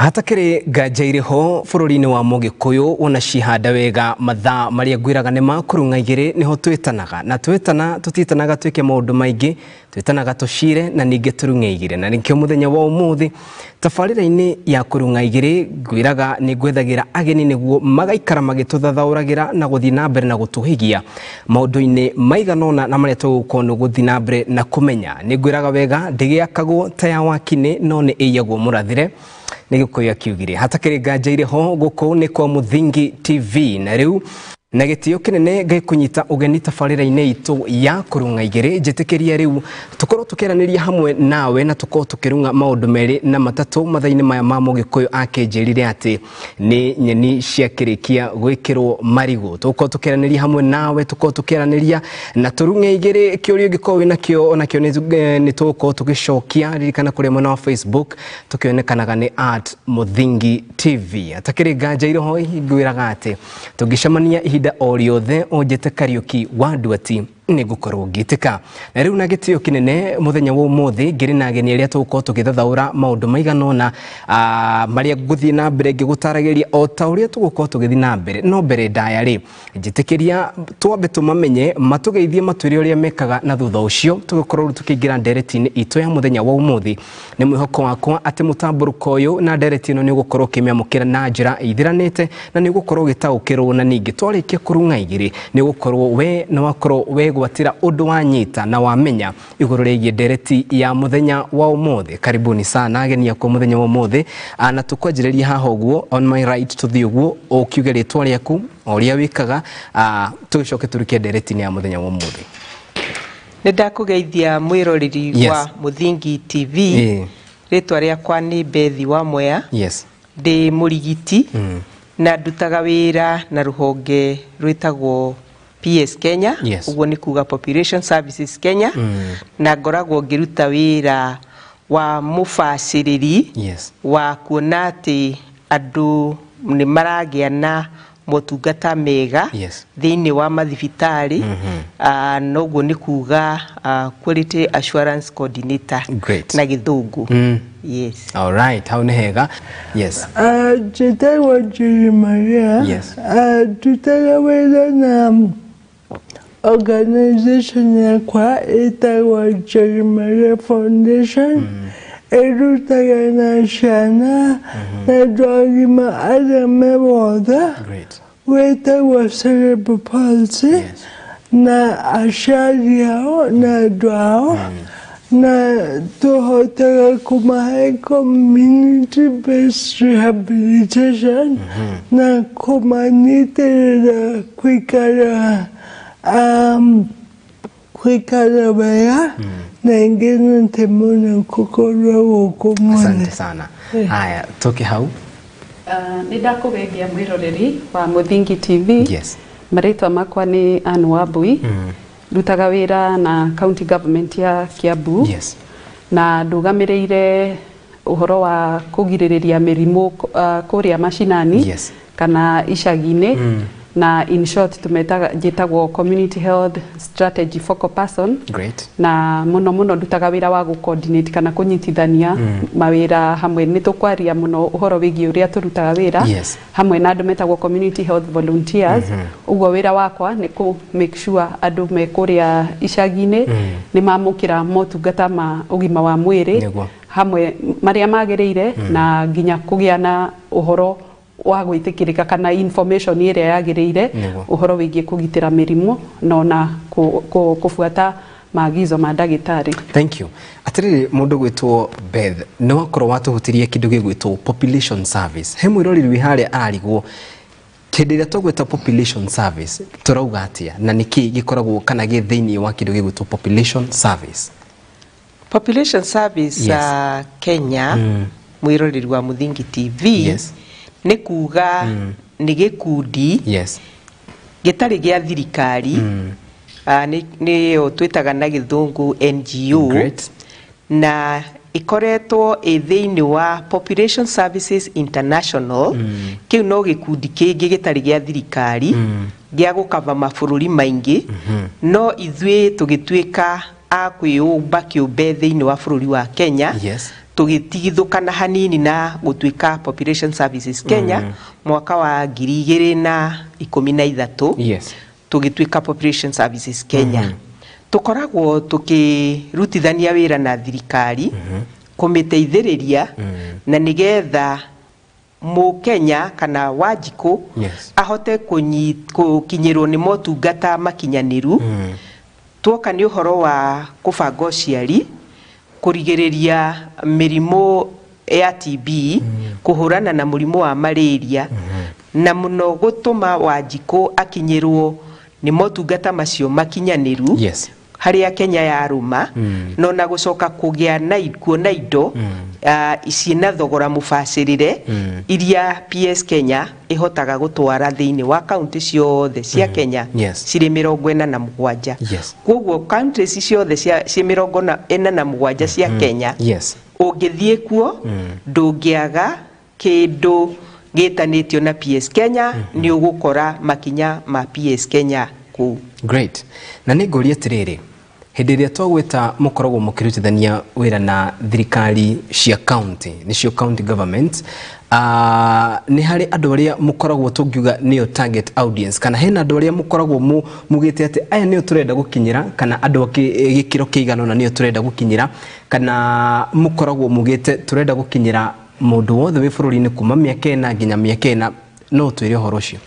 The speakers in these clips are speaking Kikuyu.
Hatakĩrĩ nganja irĩho bũrũri-inĩ wa Mũgĩkũyũ wona cihanda wega mathaa marĩa ngwĩraga nĩ ma kũrung'a igĩrĩ nĩho twĩtanaga na twĩtana tũtiĩtanaga twĩke maũndũ maingĩ twĩtanaga tũcire na ningĩ tũrung'e igĩrĩ na nĩkĩo mũthenya wa ũmũthĩ tabarĩra-inĩ ya kũrung'a igĩrĩ ngwĩraga nĩ ngwethagĩra ageni nĩguo magaikara magĩtũthathaũragĩra na gũthiĩ na mbere na gũtũhigia maũndũ-inĩ maigana ũna na marĩa tũgũkorwo nĩ gũthiĩ na mbere na kũmenya. Nĩ ngwĩraga wega ndĩgĩakagwo ta ya wakinĩ no nĩ ĩiyagwo mũrathĩre nĩ Gĩkũyũ akiugire. Hatakĩrĩ nganja irĩho gũkũ nĩ kwa Mũthingi TV na rĩu na gĩtĩo kĩnene ngĩkũnyita ũgeni tabarĩra-inĩ itũ ya kũrung'a igĩrĩ. Njĩtĩkĩria rĩu tũkorwo tũkĩaranĩria hamwe nawe na tũkorwo tũkĩrung'a maũndũ merĩ na matatũ mathaa-inĩ maya ma Mũgĩkũyũ akĩnjĩrire atĩ nĩ nyeni ciakĩrĩkia gwĩkĩrwo marigũ. Tũkorwo tũkĩaranĩria hamwe nawe, tũkorwo tũkĩaranĩria na tũrung'e igĩrĩ. Kĩũria ũngĩkorwo wĩnakĩo onakĩo nĩ tũgũkorwo tũgĩcokia. Ririkana kũrĩa mwena wa Facebook tũkĩonekanaga nĩ @Mũthingi TV. Atakĩrĩ nganja irĩho ngwĩraga atĩ tũngĩcemania ihinda o rĩothe ũnjĩte Kariũki wa Nduati nĩ ngũkorwo ngĩtĩka. Na rĩu na gĩtĩo kĩnene mũthenya wa ũmũthĩ ngĩrĩ na ageni arĩa tũgũkorwo tũgĩthathaũra maũndũ maigana ũna marĩa ngũthiĩ na mbere ngĩgũtaragĩria o ta ũrĩa tũgũkorwo tũgĩthiĩ na mbere. No mbere ndaya rĩ, njĩtĩkĩria twambe tũmamenye, matũgeithie, matwĩre ũrĩa mekaga, na thutha ũcio tũgũkorwo rĩu tũkĩingĩra ndereti-inĩ itũ ya mũthenya wa ũmũthĩ. Nĩ mwĩhoko wakwa atĩ mũtambũrũko ũyũ na ndereti ĩno nĩ ũgũkorwo ũkĩmĩamũkĩra na njĩra ĩithiranĩte na nĩ ũgũkorwo ũgĩtaũkĩrwo, na ningĩ twarĩkia kũrung'a igĩrĩ nĩ ũgũkorwo we nĩ wakorwo wegwatĩra ũndũ wanyita na wamenya igũrũ rĩgiĩ ndereti ya mũthenya wa ũmũthĩ. Karibuni sana ageni akwa mũthenya wa ũmũthĩ, na tũkwanjĩrĩria haha ũguo on my right tũthiĩ ũguo ũkiuge rĩtwa rĩaku o ũrĩa wĩkaga, tũgĩcoke tũruke ndereti-inĩ ya mũthenya wa ũmũthĩ. Nĩ ndakũgeithia mwĩroreri wa Mũthingi TV. Rĩtwa rĩakwa nĩ Bethi wa Mwea. Ndĩ mũrigiti na ndutaga wĩra na rũhonge rwĩtagwo PS Kenya, ũguo nĩ kuga Population Services Kenya, na ngoragwo ngĩruta wĩra wa mũbacĩrĩri wa kuona atĩ andũ nĩ maragĩa na motungata mega thĩinĩ wa mathibitarĩ, noguo nĩ kuga quality assurance coordinator na Gĩthũngũ. Yes. All right, hau nĩ hega. Yes. Njĩtagwo Njeri Maria. Ndutaga wĩra na organization yakwa ĩtagwo Njeri Maria Foundation. Ĩrutaga na ciana na andũ agima arĩa me wothe wĩtagwo cerebral palsy na aciari ao na andũ ao, na tũhotaga kũmahe community based rehabilitation na kũmanyitĩrĩra gũikara gũikara wega na ingĩ nĩ mũno gũkorwo gũkũ mũno. Asante sana. Haya, toke hau. Nĩ ndakũgeithia mwĩroreri wa Mũthingi TV. Marĩtwa makwa nĩ Ann Wambui. Ndutaga wĩra na county government ya Kiambu. Na ndũgamĩrĩire ũhoro wa kũgirĩrĩria mĩrimũ kũrĩa macinani kana icagi-inĩ, na in short tumetaga njĩtagwo community health strategy focal person. Na mũno mũno ndutaga wĩra wa gũ-coordinate kana kũnyitithania mawĩra hamwe. Nĩ tũkwaria mũno ũhoro wĩgiĩ ũrĩa tũrutaga wĩra hamwe na andũ metagwo community health volunteers. Ũguo wĩra wakwa nĩ kũ make sure andũ me kũrĩa icagi-inĩ nĩ mamũkĩra motungata ma ũgima wa mwĩrĩ hamwe marĩa magĩrĩire, na nginya kũgĩa na ũhoro wa gwĩtĩkĩrĩka kana information ĩrĩa yagĩrĩire ũhoro wĩgiĩ kũgitĩra mĩrimũ na ona kũbuata maagizo ma ndagĩtarĩ. Thank you. Atĩrĩrĩ, mũndũ gwĩtwo Beth, nĩ wakorwo watũhutirie kĩndũ gĩgwĩtwo population service. He mwĩroreri wĩ harĩa ararigwo hĩndĩ ĩrĩa tũgwĩta population service tũrauga atĩa, na nĩkĩ gĩkoragwo kana gĩ thĩinĩ wa kĩndũ gĩgwĩtwo population service? Population service Kenya, mwĩroreri wa Mũthingi TV, nĩ kuga nĩ gĩkundi gĩtarĩ gĩa thirikari, nĩyo twĩtaga na Gĩthũngũ NGO, na ĩkoretwo ĩ thĩinĩ wa Population Services International. Kĩu no gĩkundi kĩngĩ gĩtarĩ gĩa thirikari gĩa gũkava mabũrũri maingĩ, no ithuĩ tũgĩtuĩka a kwĩyũmba kĩũmbe thĩinĩ wa bũrũri wa Kenya. Tũgĩtigithũkana hanini na gũtuĩka Population Services Kenya mwaka wa 2013. Yes. Tũgĩtuĩka Population Services Kenya. Tũkoragwo tũkĩrutithania wĩra na thirikari kũmĩteithĩrĩria na nĩgetha Mũkenya kana Wanjikũ ahote gũkinyĩrwo nĩ motungata makinyanĩru. Tuoka nĩ ũhoro wa kũbanga ũciari, kũrigĩrĩria mĩrimũ ya TB, kũhũrana na mũrimũ wa malaria, na mũno gũtũma Wanjikũ akinyĩrwo nĩ motungata macio makinyanĩru. Yes. Harĩa Kenya yarũma, no na gũcoka kũgĩa na kuona indo ciĩna thogora mũbacĩrĩre iria PS Kenya ĩhotaga gũtwara thĩinĩ wa kaunti ciothe cia Kenya cirĩ 47. Yes. Koguo kaunti ici ciothe ciĩ 47 cia Kenya, ũngĩthiĩ kuo ndũngĩaga kĩndũ gĩtanĩtio na PS Kenya, nĩ ũgũkora makinya ma PS Kenya kũu. Great. Na nĩ ngũria atĩrĩrĩ, hĩndĩ ĩrĩa twagwĩta mũkoragwo mũkĩrutithania wĩra na thirikari cia county, nĩcio county government, nĩ harĩ andũ arĩa mũkoragwo tũngiuga nĩo target audience, kana hena andũ arĩa mũkoragwo mugĩte atĩ aya nĩo tũrenda gũkinyĩra, kana andũ a gĩkĩro kĩigana ũna nĩo tũrenda gũkinyĩra, kana mũkoragwo mugĩte tũrenda gũkinyĩra mũndũ wothe wĩ bũrũri-inĩ kuma mĩaka ĩna nginya mĩaka ĩna? No ũtwĩre ũhoro ũcio.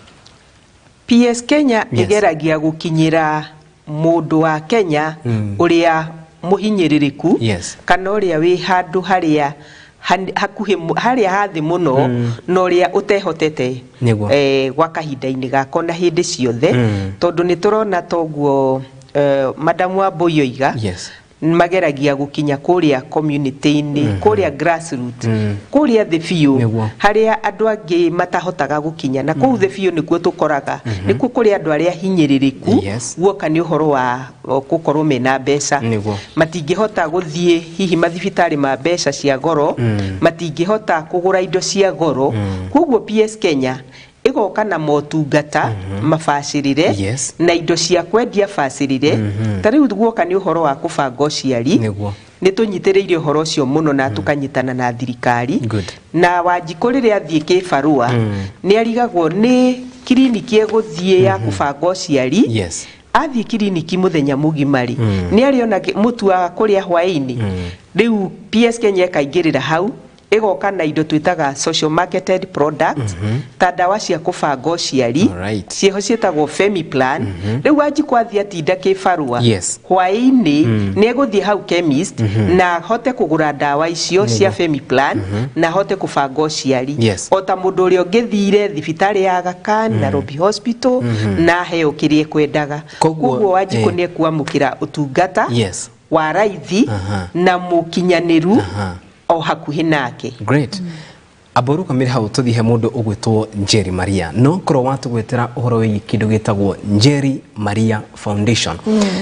PS Kenya ĩgeragia gũkinyĩra mũndũ wa Kenya ũrĩa mũhinyĩrĩrĩku, kana ũrĩa wĩ handũ harĩa hakuhĩ harĩa hathĩ mũno na ũrĩa ũtehotete gwa kahinda-inĩ gako na hĩndĩ ciothe, tondũ nĩ tũrona toguo Madam Wambui oiga, mageragia gũkinya kũrĩa community-inĩ, kũrĩa grassroots, kũrĩa thĩ biũ, harĩa andũ angĩ matahotaga gũkinya, na kũu thĩ biũ nĩkuo tũkoraga, nĩkuo kũrĩ andũ arĩa hinyĩrĩrĩku guoka nĩ ũhoro wa gũkorwo mena mbeca, matingĩhota gũthiĩ hihi mathibitarĩ ma mbeca cia goro, matingĩhota kũgũra indo cia goro. Koguo PS Kenya ĩgoka na motungata mabacĩrĩre na indo cia kwendia bacĩrĩre. Ta rĩu guoka nĩ ũhoro wa kũbanga ũciari, nĩ tũnyitĩrĩire ũhoro ũcio mũno na tũkanyitana na thirikari. Na Wanjikũ rĩrĩa athiĩ kĩbarũa nĩ arigagwo nĩ kiriniki ĩgũthiĩ ya kũbanga ũciari. Athiĩ kiriniki mũthenya mũgima rĩ, nĩ arĩona mũtu wa kũrĩa hwaĩ-inĩ. Rĩu PS Kenya ĩkaingĩrĩra hau, ĩgoka na indo twĩtaga social marketed products, ta ndawa cia kũbanga ũciari, ciĩho ciĩtagwo Femiplan. Rĩu Wanjikũ athiĩ atinda kĩbarũa hwaĩ-inĩ, nĩ egũthiĩ hau chemist na ahote kũgũra ndawa icio cia Femiplan na ahote kũbanga ũciari, o ta mũndũ ũrĩa ũngĩthire thibitarĩ ya Aga Khan, Nairobi Hospital, na aheo kĩrĩa ekwendaga. Koguo Wanjikũ nĩ ekwamũkĩra ũtungata wa raithi na mũkinyanĩru o hakuhĩ nake. Great. Amba ũrũgamĩre hau tũthiĩ he mũndũ ũgwĩtwo Njeri Maria. No korwo watũgwetera ũhoro wĩgiĩ kĩndũ gĩtagwo Njeri Maria Foundation.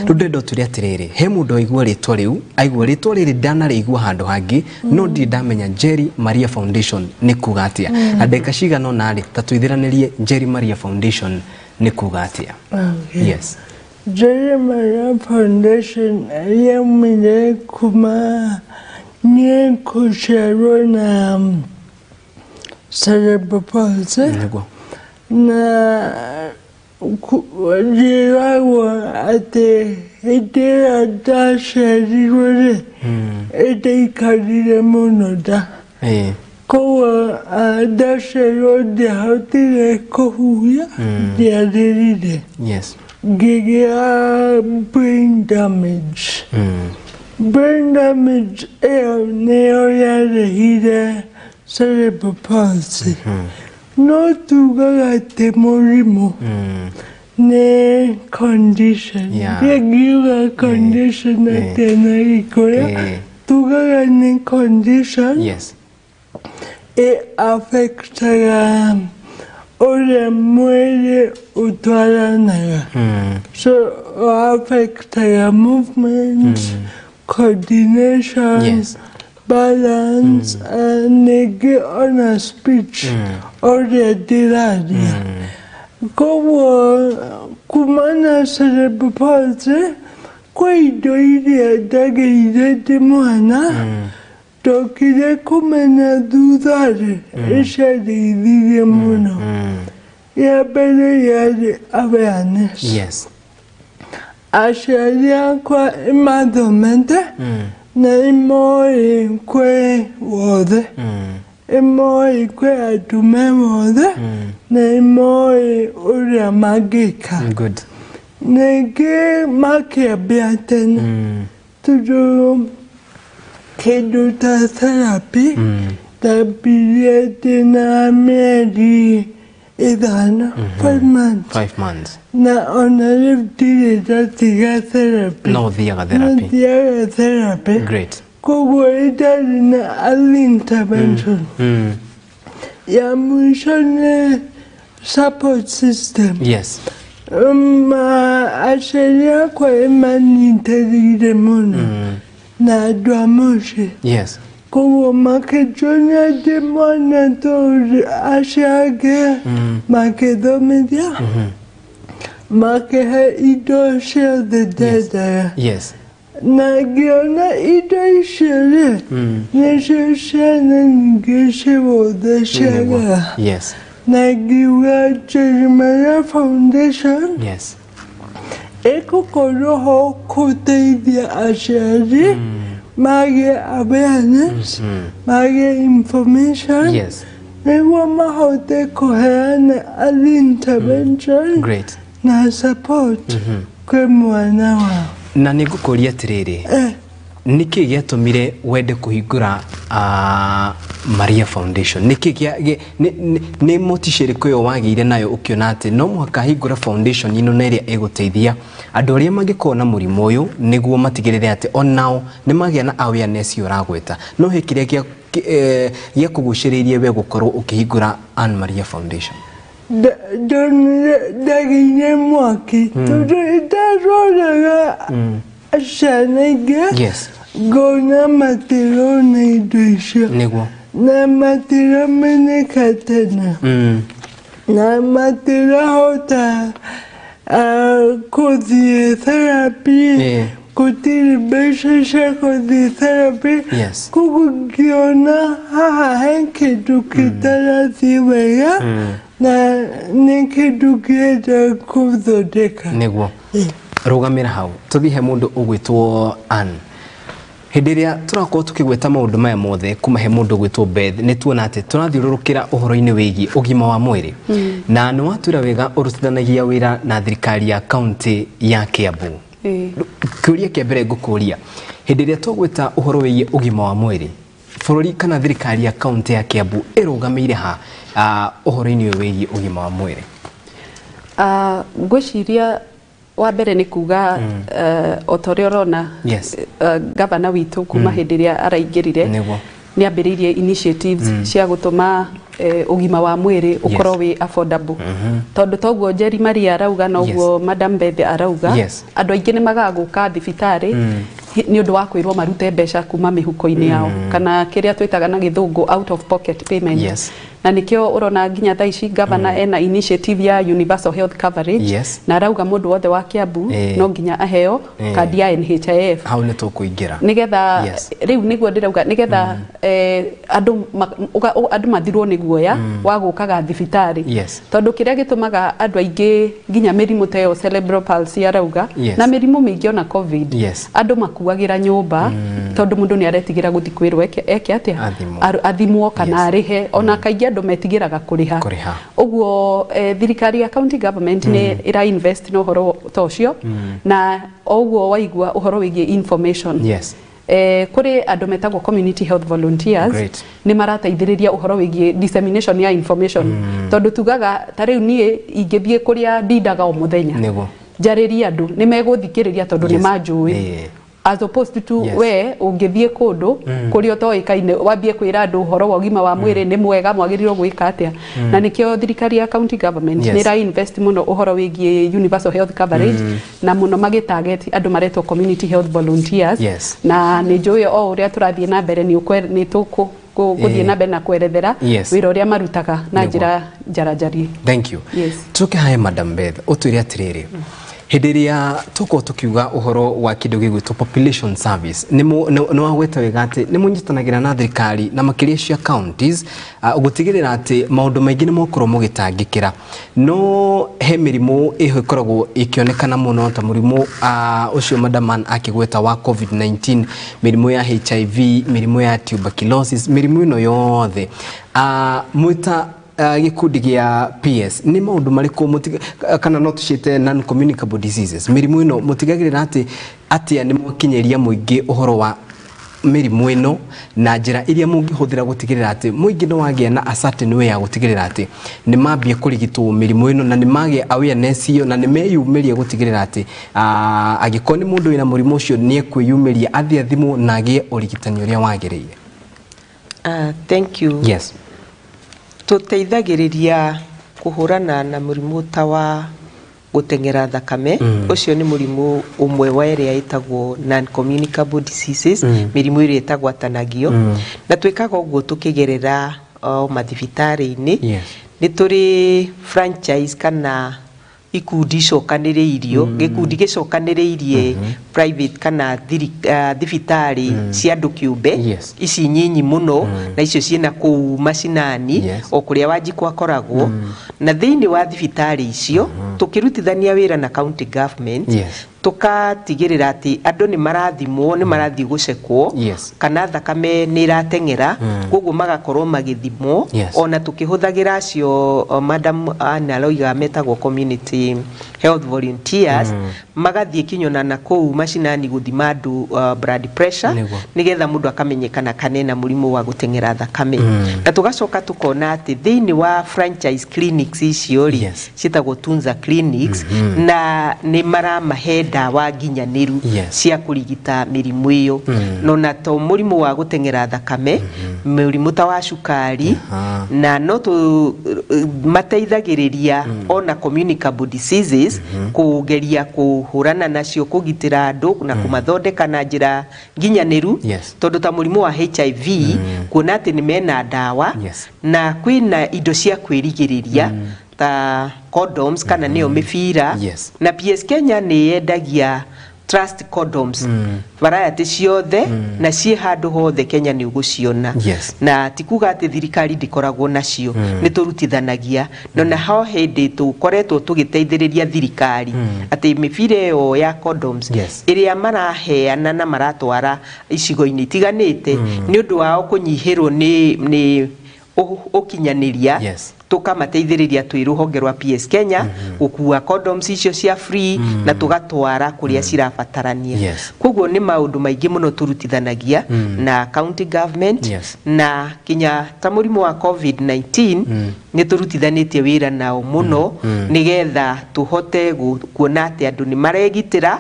Rĩu ndĩrenda ũtwĩre atĩrĩrĩ, he mũndũ aigua rĩtwa rĩu, aigua rĩtwa rĩrĩ ndanarĩigua handũ hangĩ, no ndirĩ ndamenya Njeri Maria Foundation nĩ kuga atĩa. Na ndagĩka cigana ũna rĩ, ta tũithĩranĩrie Njeri Maria Foundation nĩ kuga atĩa. Yes. Njeri Maria Foundation yaumire kuma niĩ kũciarwo na cerebral palsy, na njĩragwo atĩ hĩndĩ ĩrĩa ndaciarirwo rĩ, ĩndaikarire mũno nda, koguo ndaciarirwo ndiahotire kũhuhia, ndiarĩrire, ngĩgĩa brain damage. Brain damage ĩyo nĩyo yarehire cerebral palsy. No tugaga atĩ mũrimũ nĩ condition, ndingiuga condition atĩ na Gĩkũyũ, tugaga nĩ condition ĩ affectaga ũrĩa mwĩrĩ ũtwaranaga. So affectaga movement, coordination, balance, and ningĩ ona speech ũrĩa ndĩraria. Koguo kuma na cerebral palsy kwĩ indo iria ndagĩire ndĩ mwana. Ndokire kũmenya thutha-rĩ ĩciandeithirie mũno. Ya mbere yarĩ awareness. Yes. Aciari akwa nĩmathomete na nĩmoĩ kwĩ wothe, nĩmoĩ kwĩ andũ me wothe na nĩmoĩ ũrĩa mangĩka. Good. Ningĩ makĩambia tene tondũ kĩndũ ta therapy ndambirie ndĩna mĩeri 5, 5 months. 5 months. Na ona rĩu ndirĩ ndatiga therapy. No ũthiaga therapy. No thiaga therapy. Great. Koguo ĩndarĩ na early intervention. Ya mwisho nĩ support system. Yes. Aciari akwa nĩmanyitĩrĩire mũno na andũ a mũciĩ. Yes. Koguo makĩnjonia ndĩ mwana tondũ acio angĩ makĩthomithia, makĩhe indo ciothe ndendaga. Yes. Na ngĩona indo icio rĩ, nĩcio ciana nyingĩ ciothe ciagaga. Yes. Na ngiuga Njeri Foundation Yes. ĩgũkorwo ho gũteithia aciari magĩe awareness, magĩe information. Yes. Nĩguo mahote kũheana early intervention. Great. Na support kwĩ mwana wao. Na nĩ ngũkũria atĩrĩrĩ, nĩkĩ gĩatũmire wende kũhingũra Maria Foundation? Nĩkĩ nĩ motisha ĩrĩkũ ĩyo wagĩire nayo ũkĩona atĩ no mũhaka hingũre foundation ĩno na ĩrĩa ĩgũteithia andũ arĩa mangĩkorwo na mũrimũ ũyũ nĩguo matigĩrĩre atĩ onao nĩ magĩa na awareness ĩyo ũragweta? No he kĩrĩa gĩakũgucĩrĩirie we gũkorwo ũkĩhingũra Ann Maria Foundation? Ndagĩire mwaki tondũ ndaroraga ciana ingĩ. Yes. Ngona matirona indo icio. Nĩguo. Na matiramenyeka tene. Na matirahota kũthiĩ therapy. Gũtirĩ mbeca cia kũthiĩ therapy. Yes. Koguo ngĩona haha he kĩndũ kĩtarathiĩ wega na nĩ kĩndũ kĩenda kũthondeka. Nĩguo. Rũgamĩra hau tũthiĩ he mũndũ ũgwĩtwo Ann. Hĩndĩ ĩrĩa tũrakorwo tũkĩgweta maũndũ maya mothe kuma he mũndũ ũgwĩtwo Beth, nĩ tuona atĩ tũrathiũrũrũkĩra ũhoro-inĩ wĩgiĩ ũgima wa mwĩrĩ. Na nĩ watwĩra wega ũrutithanagia wĩra na thirikari ya kaunti ya Kiambu. Kĩũria kĩa mbere ngũkũria, hĩndĩ ĩrĩa tũgwĩta ũhoro wĩgiĩ ũgima wa mwĩrĩ, bũrũri kana thirikari ya kaunti ya Kiambu ĩrũgamĩire ha ũhoro-inĩ ũyũ wĩgiĩ ũgima wa mwĩrĩ? Ngwĩciria wa mbere nĩ kuga o ta ũrĩa ũrona gavana witũ kuma hĩndĩ ĩrĩa araingĩrire nĩ ambĩrĩirie initiatives cia gũtũma ũgima wa mwĩrĩ ũkorwo wĩ affordable. Tondũ toguo Njeri Maria arauga noguo Madam Beth arauga, andũ aingĩ nĩ magaga gũka thibitarĩ nĩ ũndũ wa kwĩrwo marute mbeca kuma mĩhuko-inĩ yao, kana kĩrĩa twĩtaga na gĩthũngũ out of pocket payment. Yes. Na nĩkĩo ũrona nginya thaa ici gavana ena initiative ya universal health coverage. Yes. Na arauga mũndũ wothe wa Kiambu no nginya aheo kandi ya NHIF. Hau nĩ tũkũingĩra. Nĩgetha rĩu nĩguo ndĩrauga nĩgetha andũ mathirwo nĩ guoya wa gũkaga thibitarĩ. Yes. Tondũ kĩrĩa gĩtũmaga andũ aingĩ nginya mĩrimũ ta ĩyo cerebral palsy arauga, Yes. na mĩrimũ mĩingĩ ona COVID, Yes. andũ makuagĩra nyũmba tondũ mũndũ nĩ aretigĩra gũthiĩ kwĩrwo eke atĩa, athimwo kana arĩhe. Ona kaingĩ andũ metigĩraga kũrĩha. Ũguo thirikari ya county government nĩ ĩra invest na ũhoro ta ũcio, na ũguo waigua ũhoro wĩgiĩ information. Yes. Kũrĩ andũ metagwo community health volunteers nĩ marateithĩrĩria ũhoro wĩgiĩ dissemination ya information. Tondũ tugaga ta rĩu niĩ ingĩthiĩ kũrĩa ndindaga o mũthenya njarĩrie andũ nĩ megũthikĩrĩria tondũ nĩ manjũĩ. As opposed to we ũngĩthiĩ kũndũ kũrĩa ũtoĩkaine wambie kwĩra andũ ũhoro wa ũgima wa mwĩrĩ nĩ mwega mwagĩrĩirwo gwĩka atĩa. Na nĩkĩo thirikari ya county government nĩ ĩra invest mũno ũhoro wĩgiĩ universal health coverage, na mũno magĩtarget andũ maretwo community health volunteers. Yes. Na nĩ njũĩ o ũrĩa tũrathiĩ na mbere nĩ tũkũthiĩ na mbere na kwerethera wĩra ũrĩa marutaga na njĩra njaranjarie. Thank you. Yes. Tũke hae Madam Beth, ũtwĩre atĩrĩrĩ, Hĩndĩ ĩrĩa tũkorwo tũkiuga ũhoro wa kĩndũ gĩgwĩtwo population service, nĩ wagweta wega atĩ nĩ mũnyitanagĩra na thirikari na makĩria cia counties gũtigĩrĩra atĩ maũndũ maingĩ nĩ mwakorwo mũgĩtangĩkĩra. No he mĩrimũ ĩho ĩkoragwo ĩkĩonekana mũno ta mũrimũ ũcio Madam akĩgweta wa COVID-19, mĩrimũ ya HIV, mĩrimũ ya tuberculosis, mĩrimũ ĩno yothe. Mwĩta gĩkundi gĩa PS nĩ maũndũ marĩkũ kana no tũciĩte non communicable diseases, mĩrimũ ĩno mũtigagĩrĩra atĩ atĩa nĩ mwakinyĩria mũingĩ ũhoro wa mĩrimũ ĩno na njĩra iria mũngĩhũthĩra gũtigĩrĩra atĩ mũingĩ nĩ wagĩa na a certain way ya gũtigĩrĩra atĩ nĩ mambie kũrigitwo mĩrimũ ĩno na nĩ magĩa awareness ĩyo na nĩ meyumĩria gũtigĩrĩra atĩ angĩkorwo nĩ mũndũ wĩna mũrimũ ũcio nĩ ekwĩyumĩria athiĩ athimwo na agĩe ũrigitani ũrĩa wagĩrĩire? Thank you. Yes. Tũteithagĩrĩria kũhũrana na mũrimũ ta wa gũteng'era thakame. Ũcio nĩ mũrimũ ũmwe wa ĩrĩa ĩtagwo non communicable diseases, mĩrimũ ĩrĩa ĩtagwatanagio. Na twĩkaga ũguo tũkĩgerera mathibitarĩ-inĩ. Nĩ tũrĩ franchise kana ikundi icokanĩrĩirio, gĩkundi gĩcokanĩrĩirie private kana thibitarĩ cia andũ kĩũmbe, ici nyinyi mũno, na icio ciĩna kũu macinani, o kũrĩa Wanjikũ akoragwo. Na thĩinĩ wa thibitarĩ icio tũkĩrutithania wĩra na county government, tũkatigĩrĩra atĩ andũ nĩ marathimwo, nĩ marathiĩ gũcekwo kana thakame nĩ ĩrateng'era, koguo magakorwo magĩthimwo. Ona tũkĩhũthagĩra acio Madam Anna aroiga metagwo community health volunteers, magathiĩ kinyona na kũu macinani gũthima andũ blood pressure, nĩgetha mũndũ akamenyekana kana ena mũrimũ wa gũteng'era thakame. Na tũgacoka tũkona atĩ thĩinĩ wa franchise clinics icio rĩ, ciĩtagwo Tunza clinics, na nĩ maramahe ndawa nginyanĩru cia kũrigita mĩrimũ ĩyo. No na to mũrimũ wa gũteng'era thakame, mũrimũ ta wa cukari, na no mateithagĩrĩria ona communicable diseases, kũgeria kũhũrana nacio, kũgitĩra andũ na kũmathondeka na njĩra nginyanĩru. Tondũ ta mũrimũ wa HIV, kuona atĩ nĩ mena ndawa na kwĩna indo cia kwĩrigĩrĩria ta condoms kana nĩyo mĩbira. Na PS Kenya nĩ yendagia trust condoms variety ciothe, na ciĩ handũ hothe Kenya nĩ ũgũciona. Na ti kuga atĩ thirikari ndĩkoragwo nacio, nĩ tũrutithanagia. No na ho hĩndĩ tũkoretwo tũgĩteithĩrĩria thirikari atĩ mĩbira ĩyo ya condoms ĩrĩa maraheana na maratwara icigo-inĩ itiganĩte, nĩ ũndũ wao kũnyihĩrwo nĩ ũkinyanĩria, tũkamateithĩrĩria twĩ rũhonge rwa PS Kenya gũkua condoms icio cia free na tũgatwara kũrĩa cirabatarania. Koguo nĩ maũndũ maingĩ mũno tũrutithanagia na county government, na kinya ta mũrimũ wa COVID-19 nĩ tũrutithanĩtie wĩra nao mũno, nĩgetha tũhote kuona atĩ andũ nĩ maregitĩra,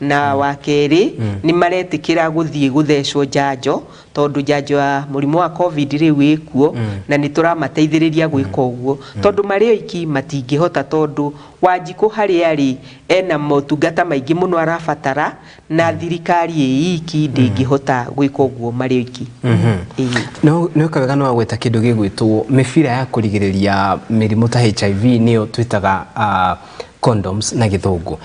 na wa kerĩ nĩ maretĩkĩra gũthiĩ gũthecwo njanjo, tondũ njanjo ya mũrimũ wa COVID rĩu ĩkuo, na nĩ tũramateithĩrĩria gwĩka ũguo, tondũ marĩ oiki matingĩhota, tondũ Wanjikũ harĩa arĩ ena motungata maingĩ mũno arabatara, na thirikari ĩ iki ndĩngĩhota gwĩka ũguo marĩ oiki. Nĩ wega no wagweta kĩndũ gĩgwĩtwo mĩbira ya kũrigĩrĩria mĩrimũ ta HIV, nĩyo twĩtaga condoms na gĩthũngũ.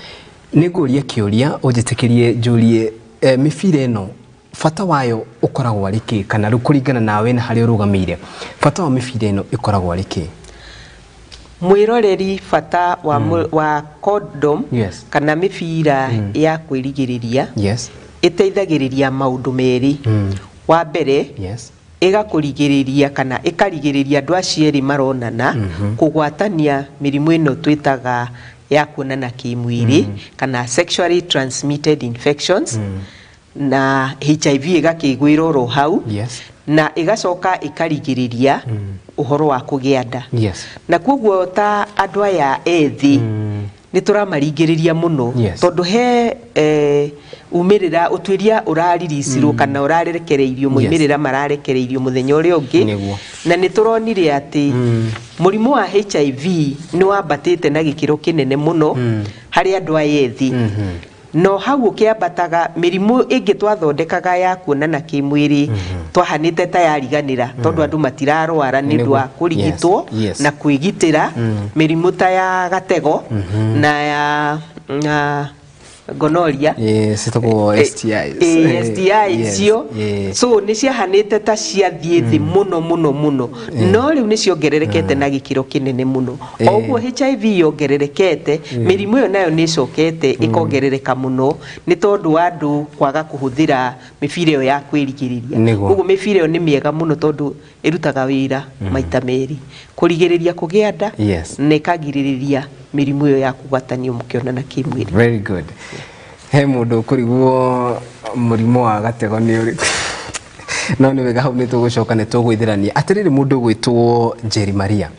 Nĩ ngũria kĩũria ũnjĩtĩkĩrie njũrie, mĩbira ĩno bata wayo ũkoragwo arĩ kĩ, kana rĩu kũringana nawe na harĩa ũrũgamĩire, bata wa mĩbira ĩno ĩkoragwo arĩ kĩ? Mwĩroreri, bata wa condom kana mĩbira ya kwĩrigĩrĩria ĩteithagĩrĩria maũndũ merĩ. Wa mbere, ĩgakũrigĩrĩria kana ĩkarigĩrĩria andũ acio erĩ maronana kũgwatania mĩrimũ ĩno twĩtaga ya kuonana kĩmwĩrĩ, kana sexually transmitted infections, na HIV ĩgakĩgwĩra oro hau. Na ĩgacoka ĩkarigĩrĩria ũhoro wa kũgĩa nda. Na koguo ta andũ aya ethĩ nĩ tũramaringĩrĩria mũno, tondũ he umĩrĩra ũtuĩria ũrariricirwo kana ũrarekereirio, moimĩrĩra mararekereirio mũthenya ũrĩa ũngĩ, na nĩ tũronire atĩ mũrimũ wa HIV nĩ wambatĩte na gĩkĩro kĩnene mũno harĩ andũ aya ethĩ. No hau ũkĩambataga mĩrimũ ĩngĩ twathondekaga ya kuonana kĩmwĩrĩ twahanĩte ta yariganĩra, tondũ andũ matirarwara nĩ ũndũ wa kũrigitwo na kwĩgitĩra mĩrimũ ta ya gatego na ya na gonorrhea. Yes, ĩtagwo STIs. STI icio. So nĩ ciahanĩte ta ciathiĩ thĩ mũno mũno mũno, no rĩu nĩ ciongererekete na gĩkĩro kĩnene mũno. O ũguo HIV yongererekete, mĩrimũ ĩyo nayo nĩ ĩcokete ĩkongerereka mũno nĩ tondũ wa andũ kwaga kũhũthĩra mĩbira ĩyo ya kwĩrigĩrĩria. Koguo mĩbira ĩyo nĩ mĩega mũno tondũ ĩrutaga wĩra maita merĩ, kũrigĩrĩria kũgĩa nda na ĩkagirĩrĩria mĩrimũ ĩyo ya kũgwatanio mũkĩonana kĩmwĩrĩ. Very good. He mũndũ ũkũrigwo mũrimũ wa gatego nĩ ũrĩkũ? No nĩ wega, hau nĩ tũgũcoka nĩ tũgwĩthĩrania. Atĩrĩrĩ, mũndũ ũgwĩtwo Njeri Maria,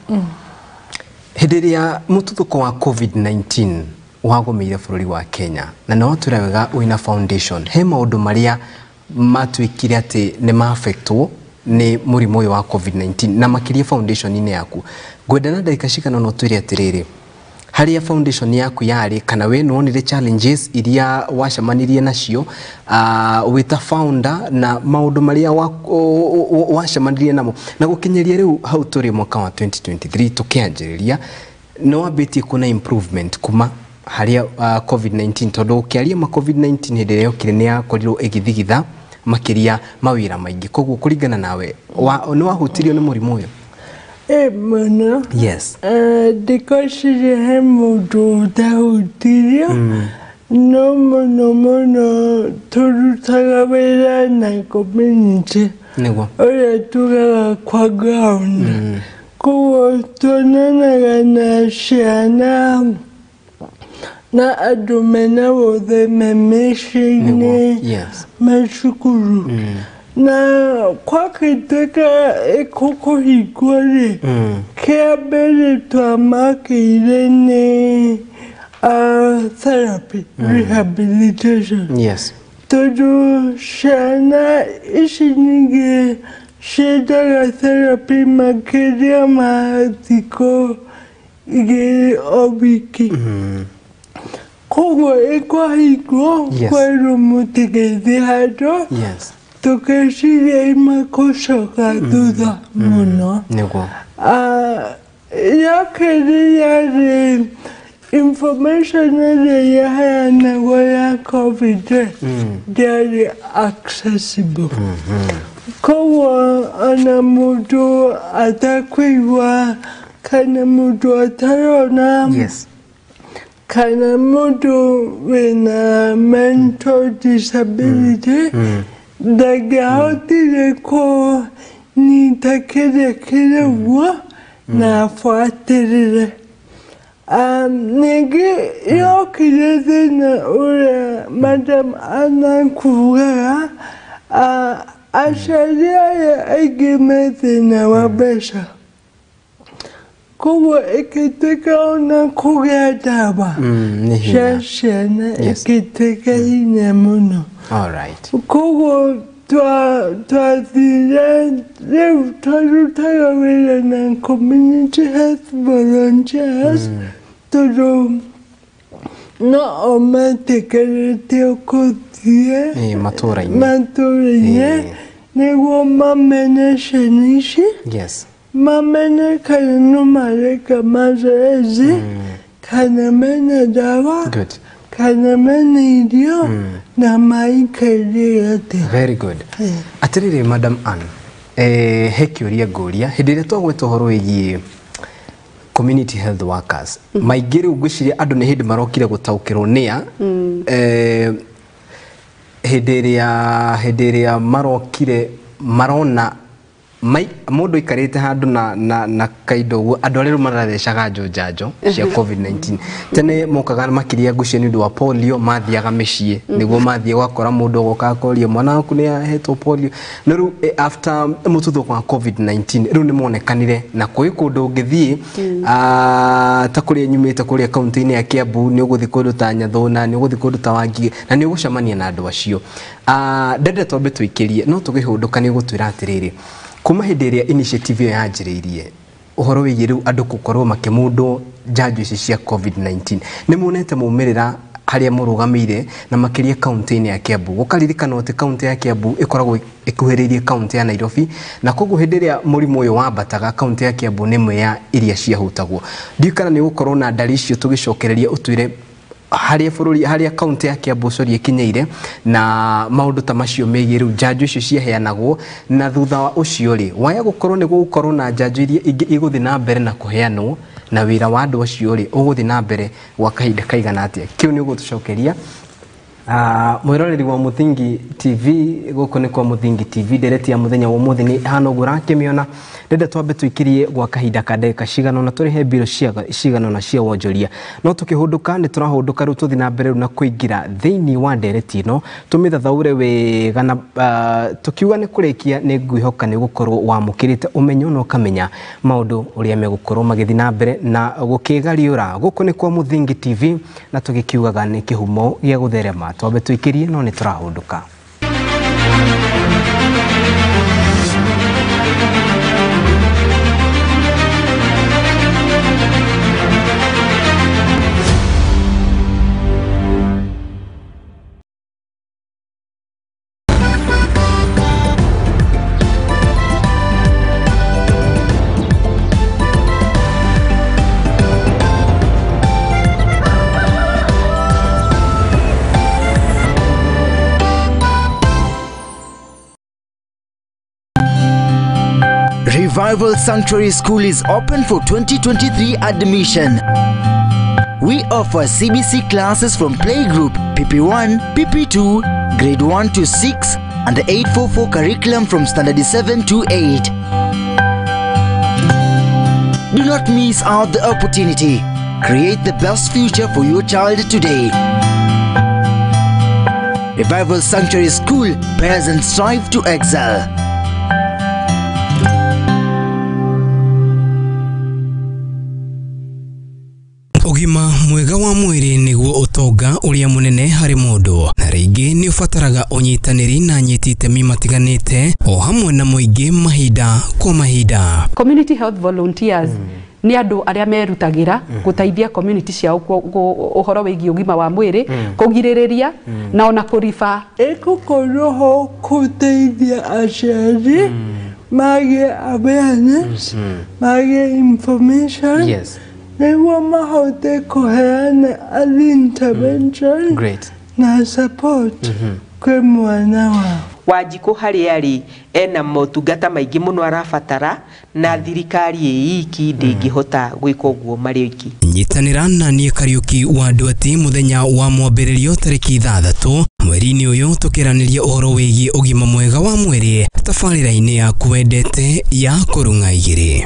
hĩndĩ ĩrĩa mũtuthũko wa COVID-19 wagũmĩire bũrũri wa Kenya, na nĩ watwĩra wega wĩna foundation, he maũndũ marĩa matuĩkire atĩ nĩ ma-affectwo nĩ mũrimũ ũyũ wa COVID-19 na makĩria foundation-inĩ yaku. Ngwenda na ndagĩka cigana ũna ũtwĩre atĩrĩrĩ, harĩa foundation yaku yarĩ, kana we nĩwonire challenges iria wacemanirie nacio wĩta founder na maũndũ marĩa wacemanirie namo na gũkinyĩria rĩu hau tũrĩ mwaka wa 2023 tũkĩanjĩrĩria, nĩ wambĩtie kuona improvement kuma harĩa COVID-19, tondũ ũkĩaria ma COVID-19 hĩndĩ ĩrĩa yokire nĩ yakorirwo ĩgĩthigitha makĩria mawĩra maingĩ. Koguo kũringana nawe nĩ wahutirio nĩ mũrimũ ũyũ? Mũno. Yes. Ndikocirie he mũndũ ũtahutirio, no mũno mũno tũrutaga wĩra na community. Nĩguo. Ũrĩa tugaga kwa ground. Koguo tuonanaga na ciana na andũ mena wothe me mĩciĩ-inĩ, me cukuru. Na kwagĩtuĩka ĩkũkũhingwo rĩ, kĩa mbere twamakĩire nĩ therapy, rehabilitation. Yes. Tondũ ciana ici nyingĩ ciendaga therapy makĩria ma thikũ 2 o wiki. Koguo ĩkwahingwo kwerwo mũtigĩthiĩ handũ, tũkĩciria imakũcoka thutha mũno. Nĩguo. Ya kerĩ yarĩ information ĩrĩa yaheanagwo ya COVID ndĩarĩ accessible. Koguo ona mũndũ atakũigua kana mũndũ atarona, kana mũndũ wĩna mental disability ndangĩahotire kũnyita kĩrĩa kĩraugwo na abuatĩrĩre. Ningĩ yokire thĩna ũrĩa Madam Anna kugaga, aciari aya aingĩ me thĩna wa mbeca. Koguo ĩgĩtuĩka ona kũgĩa ndawa cia ciana ĩgĩtuĩka hinya mũno. All right. Koguo twathire rĩu twarutaga wĩra na community health volunteers, tondũ no o metĩkĩrĩtio kũthiĩ matũũra-inĩ nĩguo mamenye ciana ici, mamenye kana no mareka mazoezi, kana mena ndawa, kana mena irio na maikarire atĩa. Very good. Atĩrĩrĩ Madam Ann, he kĩũria ngũria hĩndĩ ĩrĩa twagweta ũhoro wĩgiĩ community health workers, maingĩ rĩu ngwĩciria andũ nĩ hĩndĩ marokire gũtaũkĩrwo nĩa hĩndĩ ĩrĩa marokire marona mũndũ aikarĩte handũ na kaindo ũguo, andũ arĩa rĩu marathecaga njanjo cia COVID-19. Tene mokaga makĩria ngwĩciria nĩ ũndũ wa polio, mathiaga mĩciĩ nĩguo mathiĩ ũgakora mũndũ agoka akoria mwana waku nĩ ahetwo polio. No rĩu after mũtuthũko wa COVID-19 rĩu nĩ monekanire na kwĩ kũndũ ũngĩthiĩ ta kũrĩa nyumĩte kũrĩa kaunti-inĩ ya Kiambu, nĩ ũgũthiĩ kũndũ ta Nyathũna, nĩ ũgũthiĩ kũndũ ta Wangigĩ na nĩ ũgũcemania na andũ acio. Ndende twambe tũikĩrie, no tũkĩhũndũka nĩ ũgũtwĩra atĩrĩrĩ, kuma hĩndĩ ĩrĩa initiative ĩyo yanjĩrĩirie ũhoro wĩgiĩ rĩu andũ gũkorwo makĩmundwo njanjo ici cia COVID-19, nĩ muonete maumĩrĩra harĩa mũrũgamĩire na makĩria kaunti-inĩ ya Kiambu? Gũkaririkanwo atĩ kaunti ya Kiambu ĩkoragwo ĩkuhĩrĩirie kaunti ya Nairobi, na koguo hĩndĩ ĩrĩa mũrimũ ũyũ wambataga kaunti ya Kiambu nĩ ĩmwe ya iria ciahutagwo. Ndiũĩ kana nĩ ũgũkorwo na ndari icio tũgĩcokereria ũtwĩre harĩa bũrũri harĩa kaunti ya Kiambu sorry ĩkinyeire na maũndũ ta macio megiĩ rĩu njanjo icio ciaheanagwo na thutha wa ũcio rĩ waya gũkorwo nĩ gũgũkorwo na njanjo iria ingĩ igũthiĩ na mbere na kũheanwo na wĩra wa andũ acio rĩ ũgũthiĩ na mbere gwa kahinda kaigana atĩa. Kĩu nĩ ũgũtũcokeria. Mwĩroreri wa Muthingi TV, gũkũ nĩ kwa Muthingi TV, ndereti ya mũthenya wa ũmũthĩ nĩ hana ũguo ũrakĩmĩona. Ndĩrenda twambe tũikĩrie gwa kahinda ka ndagĩka cigana ũna tũrĩhe mbirũ cigana ũna cia wonjoria, no tũkĩhũndũka nĩ tũrahũndũka rĩu tũthiĩ na mbere rĩu na kũingĩra thĩinĩ wa ndereti ĩno tũmĩthathaũre wega na tũkiuga nĩ kũrĩkia nĩ ngwĩhoka nĩ gũkorwo wamũkĩrĩte ũmenyo na ũkamenya maũndũ ũrĩa megũkorwo magĩthiĩ na mbere na gũkĩgariũra. Gũkũ nĩ kwa Muthingi TV na tũgĩkiugaga nĩ kĩhumo gĩa gũtherema. Twambe tũikĩrie no nĩ tũrahũndũka. Revival Sanctuary School is open for 2023 admission. We offer CBC classes from playgroup, PP1, PP2, grade 1 to 6, and the 844 curriculum from standard 7 to 8. Do not miss out the opportunity. Create the best future for your child today. Revival Sanctuary School, pairs and strive to excel. Ũgima mwega wa mwĩrĩ nĩguo ũtonga ũrĩa mũnene harĩ mũndũ, na rĩngĩ nĩ ũbataraga ũnyitanĩri na anyiti itemi matiganĩte o hamwe na mũingĩ mahinda kwa mahinda. Community health volunteers nĩ andũ arĩa merutagĩra gũteithia community ciao ũhoro wĩgiĩ ũgima wa mwĩrĩ, kũgirĩrĩria na ona kũriba. Ĩgũkorwo ho gũteithia aciari magĩe awareness, magĩe information. Yes. Nĩguo mahote kũheana early intervention. Great. Na support kwĩ mwana wao. Wanjikũ harĩa arĩ ena motungata maingĩ mũno arabatara na thirikari ĩ iki ndĩngĩhota gwĩka ũguo marĩ oiki. Nyitanĩra na niĩ Kariũki wa Nduati mũthenya wa mwambĩrĩrio tarĩki 6 mweri-inĩ ũyũ tũkĩranĩria ũhoro wĩgiĩ ũgima mwega wa mwĩrĩ tabarĩra-inĩ yaku wendete ya Kũrũng'a Igĩrĩ.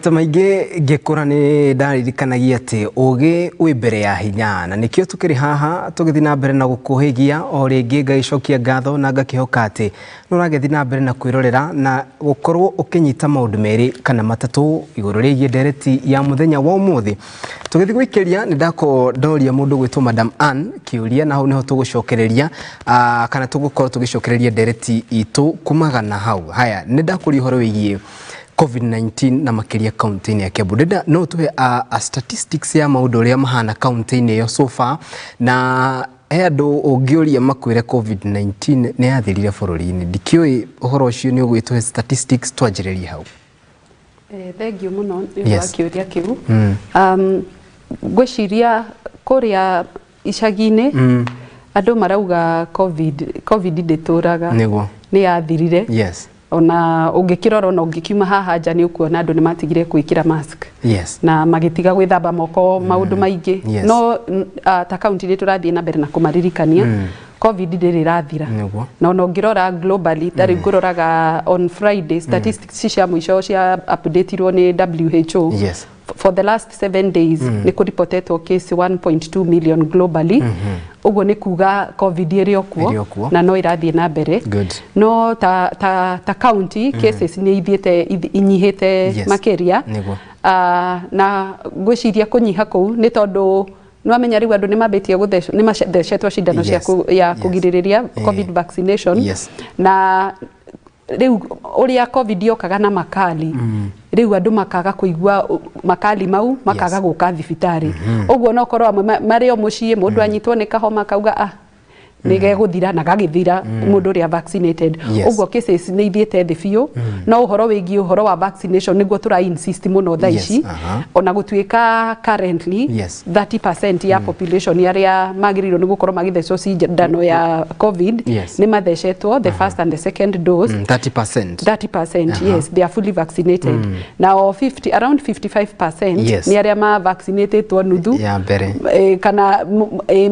Maita maingĩ ngĩkũra nĩ ndaririkanagia atĩ ũgĩ wĩ mbere ya hinya, na nĩkĩo tũkĩrĩ haha tũgĩthiĩ na mbere na gũkũhĩgia o rĩngĩ ngagĩcokia ngatho na ngakĩhoka atĩ nĩ ũragĩthiĩ na mbere na kwĩrorera na gũkorwo ũkĩnyita maũndũ merĩ kana matatũ igũrũ rĩgiĩ ndereti ya mũthenya wa ũmũthĩ. Tũgĩthiĩ gwĩkĩria nĩ ndakorwo ndoria mũndũ gwĩtwo Madam Ann kĩũria, na hau nĩho tũgũcokereria kana tũgũkorwo tũgĩcokereria ndereti itũ kumaga na hau. Haya, nĩ ndakũria ũhoro wĩgiĩ COVID-19 na makĩria kaunti-inĩ ya Kiambu. Ndĩrenda no tũhe a statistics ya maũndũ ũrĩa mahana kaunti-inĩ ĩyo so far, na he andũ ũngĩũria makwĩre COVID-19 nĩ yathirire bũrũri-inĩ. Ndikĩũĩ ũhoro ũcio nĩ ũgwĩtũhe statistics, twanjĩrĩrie hau. Thengiũ mũno nĩ ũndũ wa kĩũria kĩu. Ngwĩciria kũrĩa icagi-inĩ andũ marauga COVID ndĩtũraga, nĩ yathirire. Yes. Ona ũngĩkĩrora ona ũngĩkiuma haha nja nĩ ũkuona andũ nĩ matigire gwĩkĩra mask. Yes. Na magĩtiga gwĩthamba moko maũndũ maingĩ. Yes. No ta kaunti nĩ tũrathiĩ na mbere na kũmaririkania COVID ndĩrĩ ĩrathira. Na ona ũngĩrora globally, ta rĩu ngũroraga on Friday statistics cia mũico cia updateirwo nĩ WHO. Yes. For the last 7 days nĩ kũripotetwo case 1.2 million globally. Ũguo nĩ kuga COVID ĩrĩ o kuo na no ĩrathiĩ na mbere. No ta county cases nĩ ithiĩte inyihĩte makĩria. Na ngwĩciria kũnyiha kũu nĩ tondũ nwamenya rĩu andũ nĩ mambĩtie gũthecwo nĩ mathecetwo cindano cia ya kũgirĩrĩria COVID vaccination. Na rĩu ũrĩa COVID yokaga na makali, rĩu andũ makaga kũigua makali mau, makaga gũka thibitarĩ. Ũguo no korwo amwe marĩ o mũciĩ, mũndũ anyitwo nĩ kahoma kauga ah nĩgegũthira, na gagĩthira mũndũ ũrĩa vaccinated. Ũguo cases nĩ ithiĩte thĩ biũ. No ũhoro wĩgiĩ ũhoro wa vaccination nĩguo tũra insist mũno thaa ici, ona gũtuĩka currently 30% ya population arĩa magĩrĩirwo nĩ gũkorwo magĩthecwo cindano ya COVID nĩ mathecetwo the first and the second dose. 30%. 30%, yes, they are fully vaccinated. Now 50, around 55% nĩ arĩa ma vaccinatedwo nuthu ya mbere kana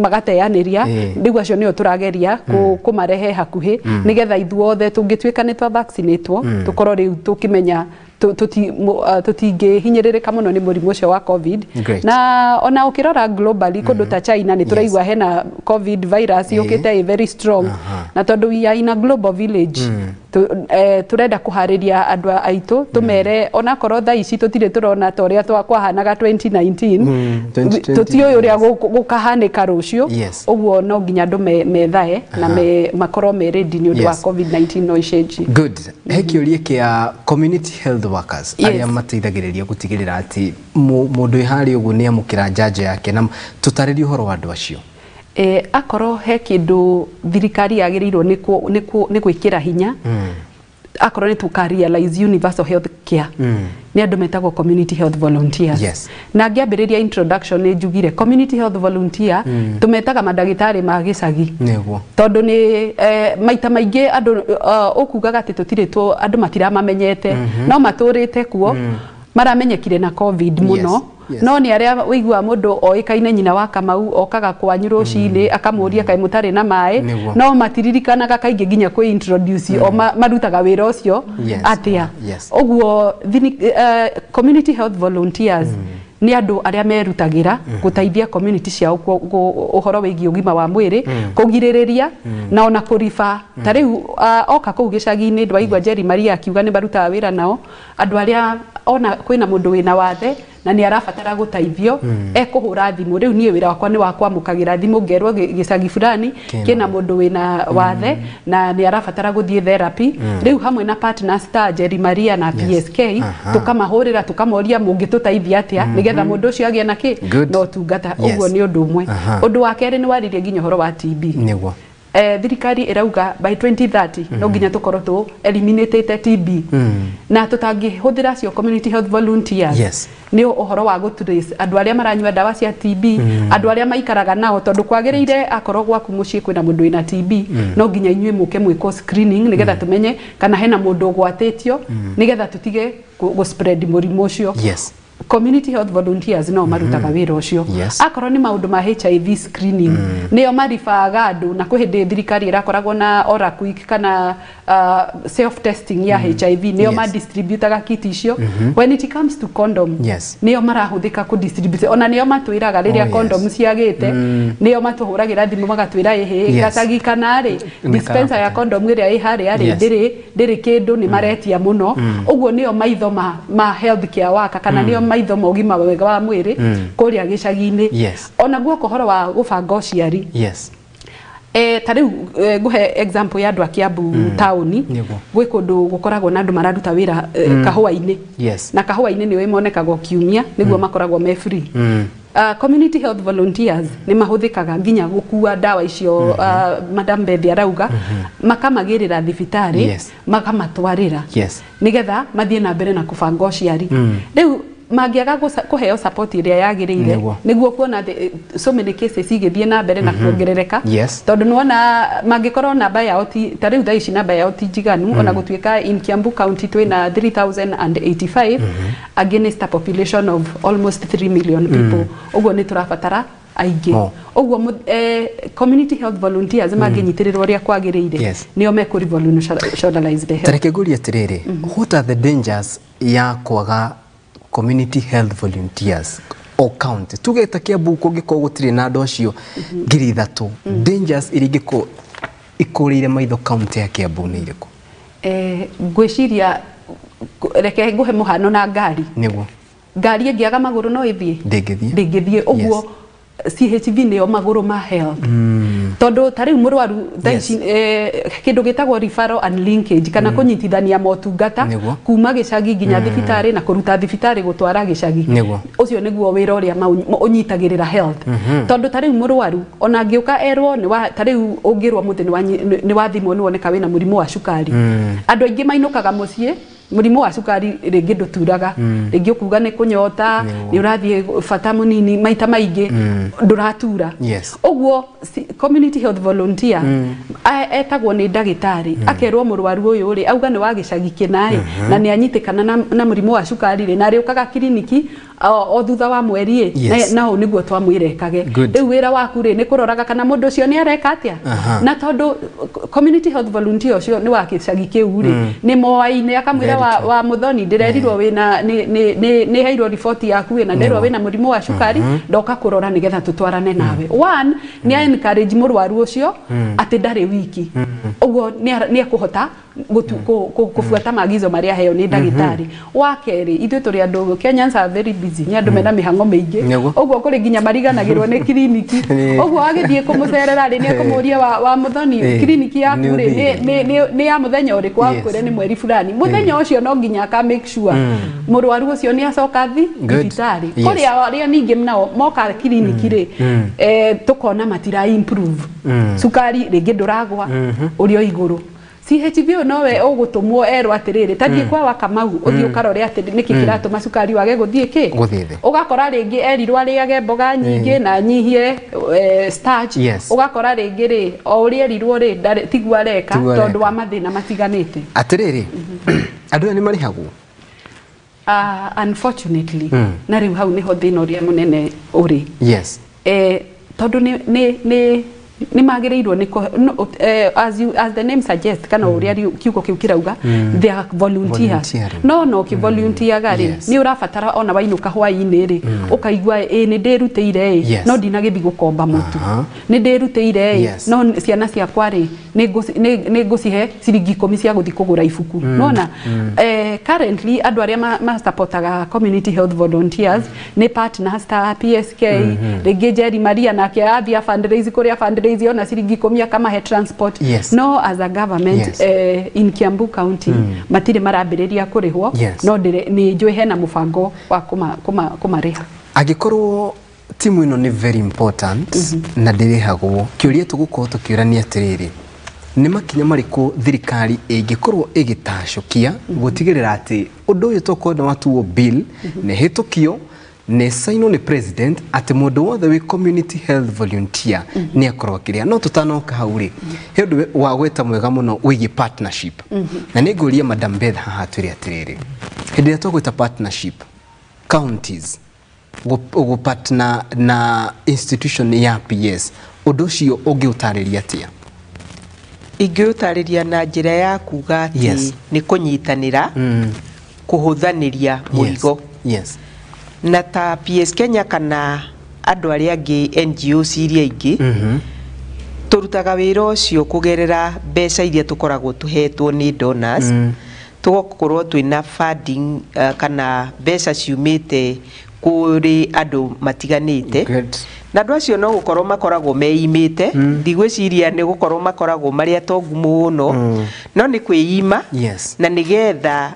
magateanĩria. Rĩu acio nĩo tũrageria kũmarehe hakuhĩ, nĩgetha ithuothe tũngĩtuĩka nĩ twa vaccinatwo, tũkorwo rĩu tũkĩmenya tũtingĩhinyĩrĩrĩka mũno nĩ mũrimũ ũcio wa COVID. Na ona ũkĩrora globally, kũndũ ta China nĩ tũraigua hena COVID virus yũkĩte ĩ very strong. Na tondũ we are in a global village, tũrenda kũharĩria andũ aitũ, tũmere onakorwo thaa ici tũtirĩ tũrona ta ũrĩa kwahanaga 2019, tũtiũĩ ũrĩa gũkahanĩka rũciũ. Ũguo no nginya andũ methae na makorwo me ready nĩ ũndũ wa COVID-19 no icenjie. Good. He kĩũria kĩa community health workers arĩa mateithagĩrĩria gũtigĩrĩra atĩ mũndũ wĩ harĩa ũguo nĩ amũkĩra njanjo yake, na tũtarĩrie ũhoro wa andũ acio. Akorwo he kĩndũ thirikari yagĩrĩirwo nĩ gwĩkĩra hinya, akorwo nĩ tũka realize universal health care, nĩ andũ metagwo community health volunteers. Na ngĩambĩrĩria introduction nĩ njugire community health volunteer tũmetaga mandagĩtarĩ ma gĩcagi, tondũ nĩ maita maingĩ andũ ũkugaga atĩ tũtirĩ andũ matiramamenyete, no matũrĩte kuo, maramenyekire na COVID mũno. No nĩ arĩa ũiguaga mũndũ oĩkaine nyina wa Kamau okaga kwanyu rũcinĩ akamũria kaĩ mũtarĩ na maĩ, no matiririkanaga kaingĩ nginya kwĩ introduce o marutaga wĩra ũcio atĩa. Ũguo community health volunteers nĩ andũ arĩa merutagĩra gũteithia community ciao ũhoro wĩgiĩ ũgima wa mwĩrĩ, kũgirĩrĩria na ona kũriba. Ta rĩu oka kũu gĩcagi-inĩ ndwaigua Jerry Maria akiuga nĩ marutaga wĩra nao andũ arĩa ona kwĩna mũndũ wĩna wathe na nĩ arabatara gũteithio, ekũhũra thimũ. Rĩu niĩ wĩra wakwa nĩ wa kwamũkagĩra thimũ ngerwo gĩcagi fulani kĩna mũndũ wĩna wathe na nĩ arabatara gũthiĩ therapy. Rĩu hamwe na partners ta Jerry Maria na PSK tũkamahũrĩra tũkamoria mũngĩtũteithia atĩa nĩgetha mũndũ ũcio agĩe na kĩ na ũtungata. Ũguo nĩ ũndũ ũmwe. Ũndũ wa kerĩ nĩ waririe nginya ũhoro wa TB. Thirikari ĩrauga by 2030 no nginya tũkorwo tũ eliminatete TB, na tũtangĩhũthĩra acio community health volunteers nĩ ũhoro wa gũtrace andũ arĩa maranyua ndawa cia TB, andũ arĩa maikaraga nao, tondũ kwagĩrĩire akorwo gwaku mũciĩ kwĩna mũndũ wĩna TB, no nginya inyuĩ mũke mwĩkwo screening nĩgetha tũmenye kana hena mũndũ ũgwatĩtio, nĩgetha tũtige gũ spread mũrimũ ũcio. Community health volunteers no marutaga wĩra ũcio. Akorwo nĩ maũndũ ma HIV screening, nĩo maribaga andũ, na kwĩ hĩndĩ thirikari ĩrakoragwo na Oraquick kana self testing ya HIV, nĩo madistributaga kit icio. When it comes to condom, nĩo marahũthĩka kũ distribute, ona nĩo matwĩraga rĩrĩa condom ciagĩte, nĩo matũhũragĩra thimũ magatwĩra ĩhĩ gacagi kana rĩ dispenser ya condom ĩrĩa ĩ harĩa rĩ ndĩrĩ kĩndũ, nĩ maretia mũno. Ũguo nĩo maitho ma health care worker kana nĩo maitho ma ũgima mwega wa mwĩrĩ kũrĩa gĩcagi-inĩ. Ona guo ũhoro wa gũbanga ũciari, ta rĩu ngũhe example ya andũ a Kiambu taũni, gwĩ kũndũ gũkoragwo na andũ mararuta wĩra kahũa-inĩ, na kahũa-inĩ nĩo monekagwo kiumia nĩguo makoragwo me free. Community health volunteers nĩ mahũthĩkaga nginya gũkua ndawa icio Madam Bethi arauga, makamagĩrĩra thibitarĩ, makamatwarĩra nĩgetha mathiĩ na mbere na kũbanga ũciari. Rĩu mangĩaga kũheo support ĩrĩa yagĩrĩire nĩguo kuona so many cases igĩthiĩ na mbere na kuongerereka, tondũ nĩwona mangĩkorwo namba yao ta rĩu thaa ici namba yao ti njiganu, ona gũtuĩka in Kiambu County twĩna 3085 against a population of almost 3 million people. Ũguo nĩ tũrabatara aingĩ. Ũguo community health volunteers mangĩnyitĩrĩrwo ũrĩa kwagĩrĩire, nĩo mekũ revolutionize the health. Tareke ngũrie atĩrĩrĩ, what are the dangers ya kwaga community health volunteers o county? Tuge ta Kiambu kũngĩkorwo gũtirĩ na andũ acio 3,000, dangers iria ingĩkorwo ikũrĩire maitho county ya Kiambu nĩ irĩkũ? Ngwĩciria reke ngũhe mũhano na ngari. Nĩguo. Ngari ĩngĩaga magũrũ no ĩthiĩ? Ndĩngĩthiĩ. Ũguo CHV nĩyo magũrũ ma health. Tondũ ta rĩu mũrwaru thaa ici kĩndũ gĩtagwo referral and linkage kana kũnyitithania motungata kuma gĩcagi nginya thibitarĩ na kũruta thibitarĩ gũtwara gĩcagi. Ũcio nĩguo wĩra ũrĩa ũnyitagĩrĩra health. Tondũ ta rĩu mũrwaru ona angĩũka erwo ta rĩu ũngĩrwo mũthĩ nĩ wathimwo nĩ woneka wĩna mũrimũ wa cukari. Andũ aingĩ mainũkaga mũciĩ mũrimũ wa cukari rĩngĩ ndũturaga, rĩngĩ ũkuga nĩ kũnyota, nĩ ũrathiĩ bata mũnini maita maingĩ ndũratura. Ũguo community health volunteer etagwo nĩ ndagĩtarĩ akerwo mũrwaru ũyũ rĩ auga nĩ wa gĩcagi kĩna rĩ na nĩ anyitĩkana na mũrimũ wa cukari rĩ na arĩũkaga kiriniki o thutha wa mweri ĩ na ũũ nĩguo twamwĩra ekage. Rĩu wĩra waku rĩ nĩ kũroraga kana mũndũ ũcio nĩ areka atĩa. Na tondũ community health volunteer ũcio nĩ wa gĩcagi kĩu rĩ nĩ moaine akamwĩra wa Muthoni ndĩrerirwo wĩna nĩ heirwo riboti yaku na nderwo wĩna mũrimũ wa cukari ndoka kũrora nĩgetha tũtwarane nawe. One nĩ encourage mũrwaru ũcio atĩ ndarĩ wiki. Ũguo nĩ ekũhota kufuata maagizo marĩa aheo nĩ ndagĩtarĩ. Wa kerĩ ithuĩ tũrĩ andũ Kenyans are very busy, nĩ andũ mena mĩhang'o mĩingĩ. Ũguo kũrĩ nginya mariganagĩrwo nĩ kiriniki. Ũguo agĩthiĩ kũmũcerera rĩ nĩ ekũmũria wa Muthoni kiriniki yaku rĩ nĩ ya mũthenya ũrĩkũ, akwĩre nĩ mweri fulani. Mũthenya ũcio no nginya aka make sure mũrwaru ũcio nĩ acoka thibitarĩ. Kũrĩ arĩa ningĩ nao moka kiriniki rĩ tũkona matira improve. Cukari rĩngĩ ndũragwa ũrĩ o igũrũ. CHV nowe ũgũtũmwo erwo atĩrĩrĩ ta thiĩ kwa Wakamau ũthiĩ ũkarore atĩ nĩkĩ kĩratũma cukari wage gũthiĩ kĩ. Ũgakora rĩngĩ erirwo arĩage mboga nyingĩ na anyihie starch. Ũgakora rĩngĩ rĩ o ũrĩa erirwo rĩ tiguo areka tondũ wa mathĩna matiganĩte. Atĩrĩrĩ andũ aya nĩ marĩhagwo? Unfortunately na rĩu hau nĩho thĩna ũrĩa mũnene ũrĩ. Tondũ nĩ magĩrĩirwo nĩ as the name suggests kana ũrĩa kiugo kĩu kĩrauga they are volunteers. No kĩ volunteer rĩ nĩ ũrabatara ona wainũka hwaĩ-inĩ rĩ ũkaigua ĩ nĩ ndĩrutĩire ĩ no ndinagĩthiĩ gũkomba mũtu, nĩ ndĩrutĩire ĩ no ciana ciakwa rĩ nĩ ngũcihe ciringi 10 cia gũthiĩ kũgũra ibuku. Nona currently andũ arĩa ma-supportaga community health volunteers nĩ partners ta PSK rĩngĩ Jerry Maria nake athiĩ fundraise kũrĩa fundraise ona ciringi 10 akamahe transport. No as a government in Kiambu County matirĩ marambĩrĩria kũrĩhwo no nĩ njũĩ hena mũbango wa kũmarĩha. Angĩkorwo timu ĩno nĩ very important na ndĩrĩhagwo, kĩũria tũgũkorwo tũkĩũrania atĩrĩrĩ nĩ makinya marĩkũ thirikari ĩngĩkorwo ĩgĩtacũkia gũtigĩrĩra atĩ ũndũ ũyũ tokorwo nĩ watuo bill nĩ hĩtũkio nĩ sainwo nĩ president atĩ mũndũ wothe wĩ community health volunteer nĩ akorwo akĩrĩa. No tũtanoka hau rĩ he ũndũ wa gweta mwega mũno wĩgiĩ partnership. Na nĩ ngũria Madam Beth haha twĩre atĩrĩrĩ hĩndĩ ĩrĩa twagwĩta partnership counties gũpartner na institution ya PS ũndũ ũcio ũngĩũtarĩria atĩa? Ingĩũtarĩria na njĩra ya kuga atĩ nĩ kũnyitanĩra kũhũthanĩria mũrigo. Na ta PS Kenya kana andũ arĩa angĩ NGOs iria ingĩ tũrutaga wĩra ũcio kũgerera mbeca iria tũkoragwo tũhetwo nĩ donors. Tũgakorwo twĩna funding kana mbeca ciumĩte kũrĩ andũ matiganĩte. Na andũ acio no gũkorwo makoragwo meimĩte, ndigwĩciria nĩ gũkorwo makoragwo marĩ atongu mũno, no nĩ kwĩima na nĩgetha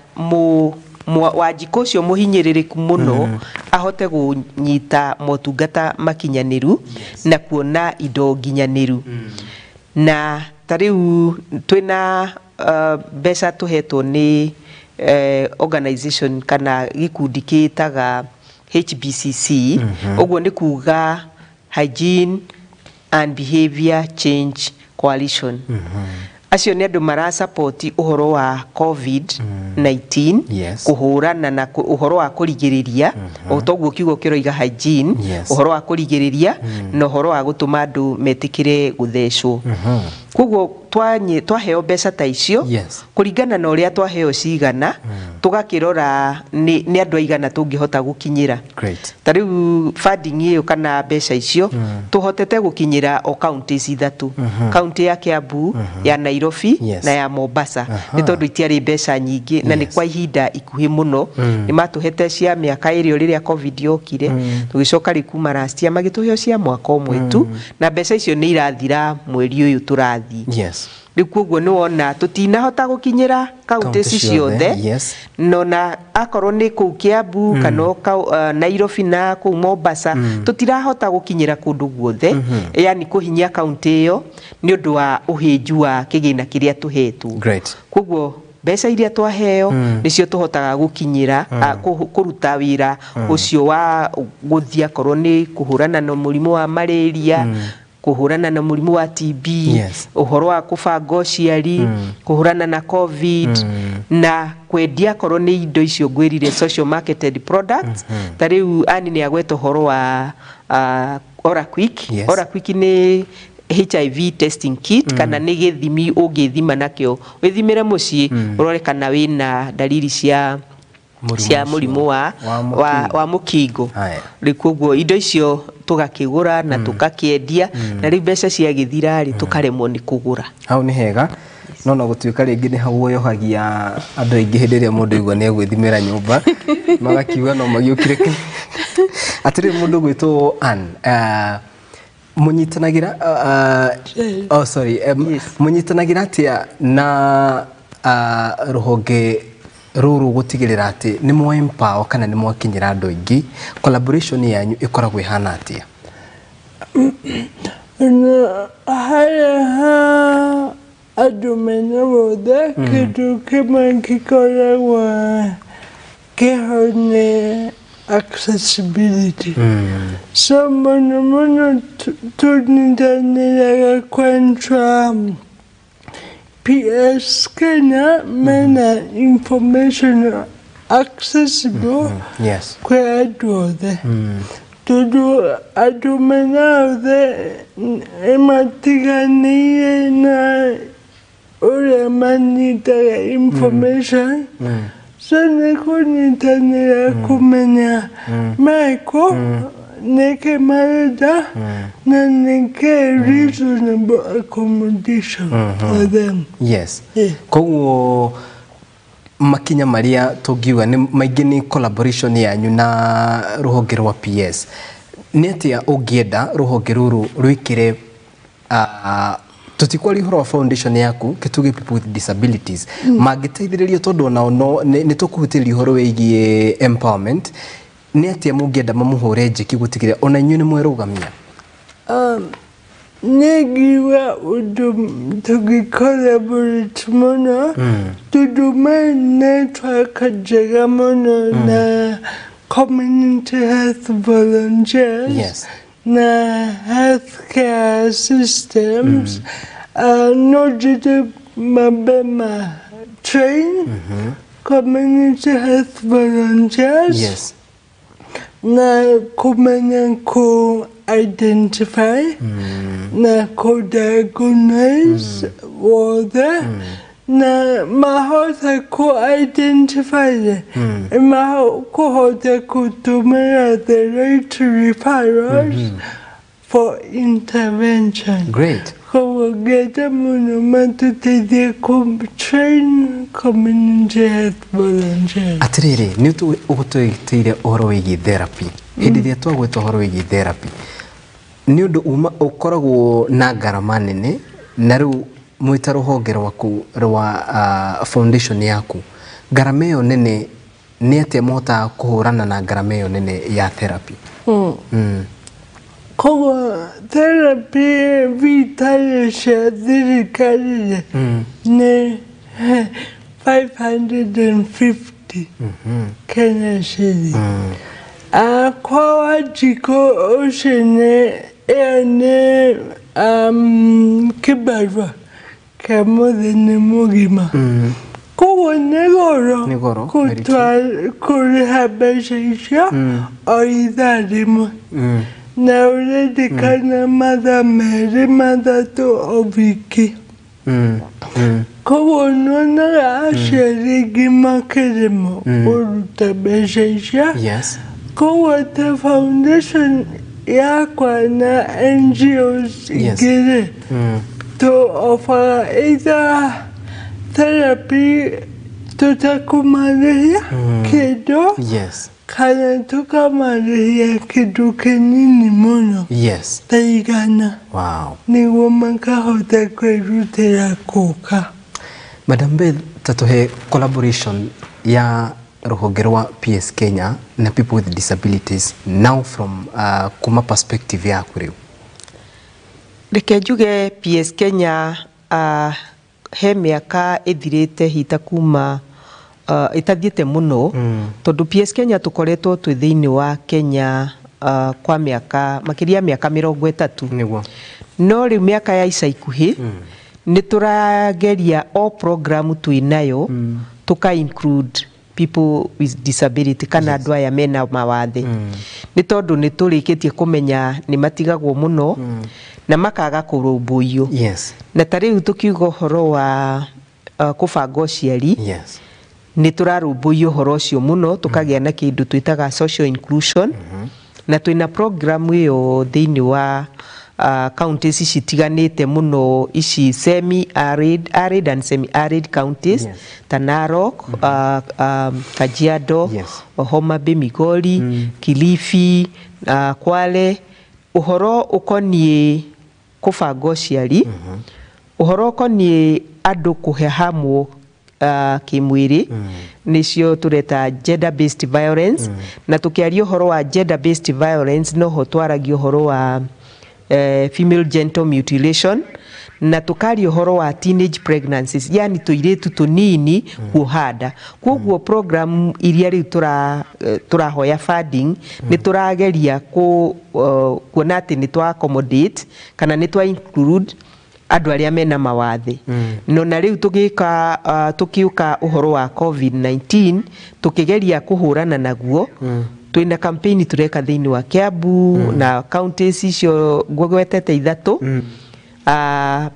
Wanjikũ ũcio mũhinyĩrĩrĩku mũno ahote kũnyita motungata makinyanĩru na kuona indo nginyanĩru. Na ta rĩu twĩna mbeca tũhetwo nĩ organization kana gĩkundi kĩtaga HBCC, ũguo nĩ kuga Hygiene and Behavior Change Coalition. Acio nĩ andũ marasapoti ũhoro wa COVID-19 kũhũrana na ũhoro wa kũrigĩrĩria, o toguo kiugo kĩroiga hygiene, ũhoro wa kũrigĩrĩria na ũhoro wa gũtũma andũ metĩkĩre gũthecwo. Koguo twaheo mbeca ta icio kũringana na ũrĩa twaheo cigana tũgakĩrora nĩ andũ aigana tũngĩhota gũkinyĩra. Ta rĩu funding ĩyo kana mbeca icio tũhotete gũkinyĩra o counties ithatũ, county ya Kiambu, ya Nairobi na ya Mombasa, nĩ tondũ itiarĩ mbeca nyingĩ na nĩ kwa ihinda ikuhĩ mũno. Nĩ matũhete cia mĩaka ĩrĩ rĩrĩa COVID yokire, tũgĩcoka rĩu kuma last year magĩtũhe cia mwaka ũmwe tu, na mbeca icio nĩ irathira mweri ũyũ tũrathiĩ. Rĩu koguo nĩ wona tũtinahota gũkinyĩra counties ciothe, no na akorwo nĩ kũu Kiambu kana Nairobi na kũu Mombasa, tũtirahota gũkinyĩra kũndũ guothe, yani kũhinyia county ĩyo nĩ ũndũ wa ũhĩnju wa kĩgĩna kĩrĩa tũhetwo. Koguo mbeca iria twaheo nĩcio tũhotaga gũkinyĩra kũruta wĩra ũcio wa gũthiĩ akorwo nĩ kũhũrana na mũrimũ wa malaria, kũhũrana na mũrimũ wa TB, ũhoro wa kũbanga ũciari, kũhũrana na COVID, na kwendia akorwo nĩ indo icio ngwĩrire social marketed products. Ta rĩu Ani nĩ agweta ũhoro wa Oraquick. Oraquick nĩ HIV testing kit, kana nĩ gĩthimi ũngĩthima nakĩo wĩthimĩre mũciĩ ũrore kana wĩna dalili cia mũrimũ wa mũkingo. Rĩu koguo indo icio tũgakĩgũra na tũgakĩendia, na rĩu mbeca ciagĩthira rĩ tũkaremwo nĩ kũgũra. Hau nĩ hega, no na gũtuĩka rĩngĩ nĩ hau woyohagia andũ aingĩ hĩndĩ ĩrĩa mũndũ aigua nĩ egwĩthimĩra nyũmba magakiuga no magĩũkire. Atĩrĩ, mũndũ gwĩtwo Ann, mũnyitanagĩra mũnyitanagĩra atĩa na rũhonge rũrũ gũtigĩrĩra atĩ nĩ mwa empower kana nĩ mwakinyĩra andũ aingĩ? Collaboration yanyu ĩkoragwo ĩhana atĩa? Harĩa ha andũ mena wothe kĩndũ kĩmwe gĩkoragwo kĩho nĩ accessibility. So mũno mũno tũnyitanĩraga kwentra PS Kenya mena information accessible kwĩ andũ othe, tondũ andũ mena othe nĩmatiganĩire na ũrĩa manyitaga information. So nĩ kũnyitanĩra kũmenya mekũ, nĩkĩ marenda, na nĩkĩ reasonable accommodation for them. Koguo makinya marĩa tũngiuga nĩ maingĩ nĩ collaboration yanyu na rũhonge rwa PS. Nĩ atĩa ũngĩenda rũhonge rũrũ rwĩkĩre? Tũtikwaria ũhoro wa foundation yaku kĩtuge people with disabilities mangĩteithĩrĩrio, tondũ onao nĩ tũkũhutĩrĩria ũhoro wĩgiĩ empowerment. Nĩ atĩa mũngĩenda mamũhũre njeki gũtigĩrĩra ona inyuĩ nĩ mwerũgamia? Nĩ ngiuga ũndũ tũngĩ collaborate mũno, tondũ me network njega mũno na community health volunteers na healthcare systems. No njĩte mambe ma train community health volunteers na kũmenya kũ identify na kũ diagnose wothe, na mahota kũ identify, kũhota kũtũmĩra the right referrals for intervention. Koguo ngĩenda mũno matũteithie kũ train community health volunteers. Atĩrĩrĩ, nĩ ũgũtwĩtĩire ũhoro wĩgiĩ therapy. Hĩndĩ ĩrĩa twagweta ũhoro wĩgiĩ therapy, nĩ ũndũ uma ũkoragwo na ngarama nene, na rĩu mwĩta rũhonge rwaku rwa foundation yaku, ngarama ĩyo nene nĩ atĩa mũhotaga kũhũrana na ngarama ĩyo nene ya therapy? Koguo therapy thibitarĩ cia thirikari nĩ 550 Kenya shilling. Kwa Wanjikũ ũcio nĩ ĩyo nĩ kĩbarũa kĩa mũthenya mũgima. Koguo nĩ goro kũrĩha mbeca icio o ithaa rĩmwe, na ũrendekana mathaa merĩ mathatũ o wiki. Koguo nĩwonaga aciari aingĩ makĩremwo kũruta mbeca icio. Koguo ta foundation yakwa na NGOs ingĩ rĩ, tũ offer either therapy tũtekũmarĩhia kĩndũ, kana tũkamarĩhia kĩndũ kĩnini mũno, ta 100, nĩguo makahota kwĩrutĩra kũka. Madam Beth, tatuhe collaboration ya rũhonge rwa PS Kenya na people with disabilities now from kuma perspective yaku rĩu. Reke njuge PS Kenya he mĩaka ĩthirĩte hita kuma ĩtathiĩte mũno, tondũ PS Kenya tũkoretwo twĩ thĩinĩ wa Kenya kwa mĩaka makĩria mĩaka 30. Nĩguo. No rĩu mĩaka ya ica ikuhĩ nĩ tũrageria o program twĩ nayo tũka include people with disability kana andũ aya mena mawathe, nĩ tondũ nĩ tũrĩkĩtie kũmenya nĩ matigagwo mũno na makaga kũrũmbũiyo. Na ta rĩu tũkiuga ũhoro wa kũbanga ũciari, nĩ tũrarũmbũiya ũhoro ũcio mũno, tũkagĩa na kĩndũ twĩtaga social inclusion, na twĩna program ĩyo thĩinĩ wa counties ici citiganĩte mũno, ici semi arid, arid and semi arid counties, ta Narok, Kajiado, Homa Bay, Migori, Kilifi, Kwale, ũhoro ũkoniĩ kũbanga ũciari, ũhoro ũkoniĩ andũ kũhehamwo kĩmwĩrĩ, nĩcio tũreta gender based violence. Na tũkĩaria ũhoro wa gender based violence, noho twaragia ũhoro wa female genital mutilation, na tukaria ũhoro wa teenage pregnancies, yani tũirĩtu tũnini kuoha nda. Koguo program iria rĩu tũrahoya funding, nĩ tũrageria kuona atĩ nĩ twa accommodate kana nĩ twa include andũ arĩa mena mawathe. No na rĩu tũgĩka tũkiũka ũhoro wa COVID-19, tũkĩgeria kũhũrana naguo, twĩna campaign tũreka thĩinĩ wa Kiambu na counties icio ngwetete ithatũ,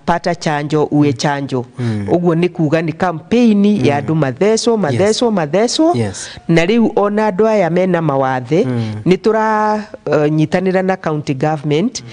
pata chanjo uwe chanjo. Ũguo nĩ kuga nĩ campaign ya andũ mathecwo mathecwo mathecwo. Na rĩu ona andũ aya mena mawathe, nĩ tũranyitanĩra na county government,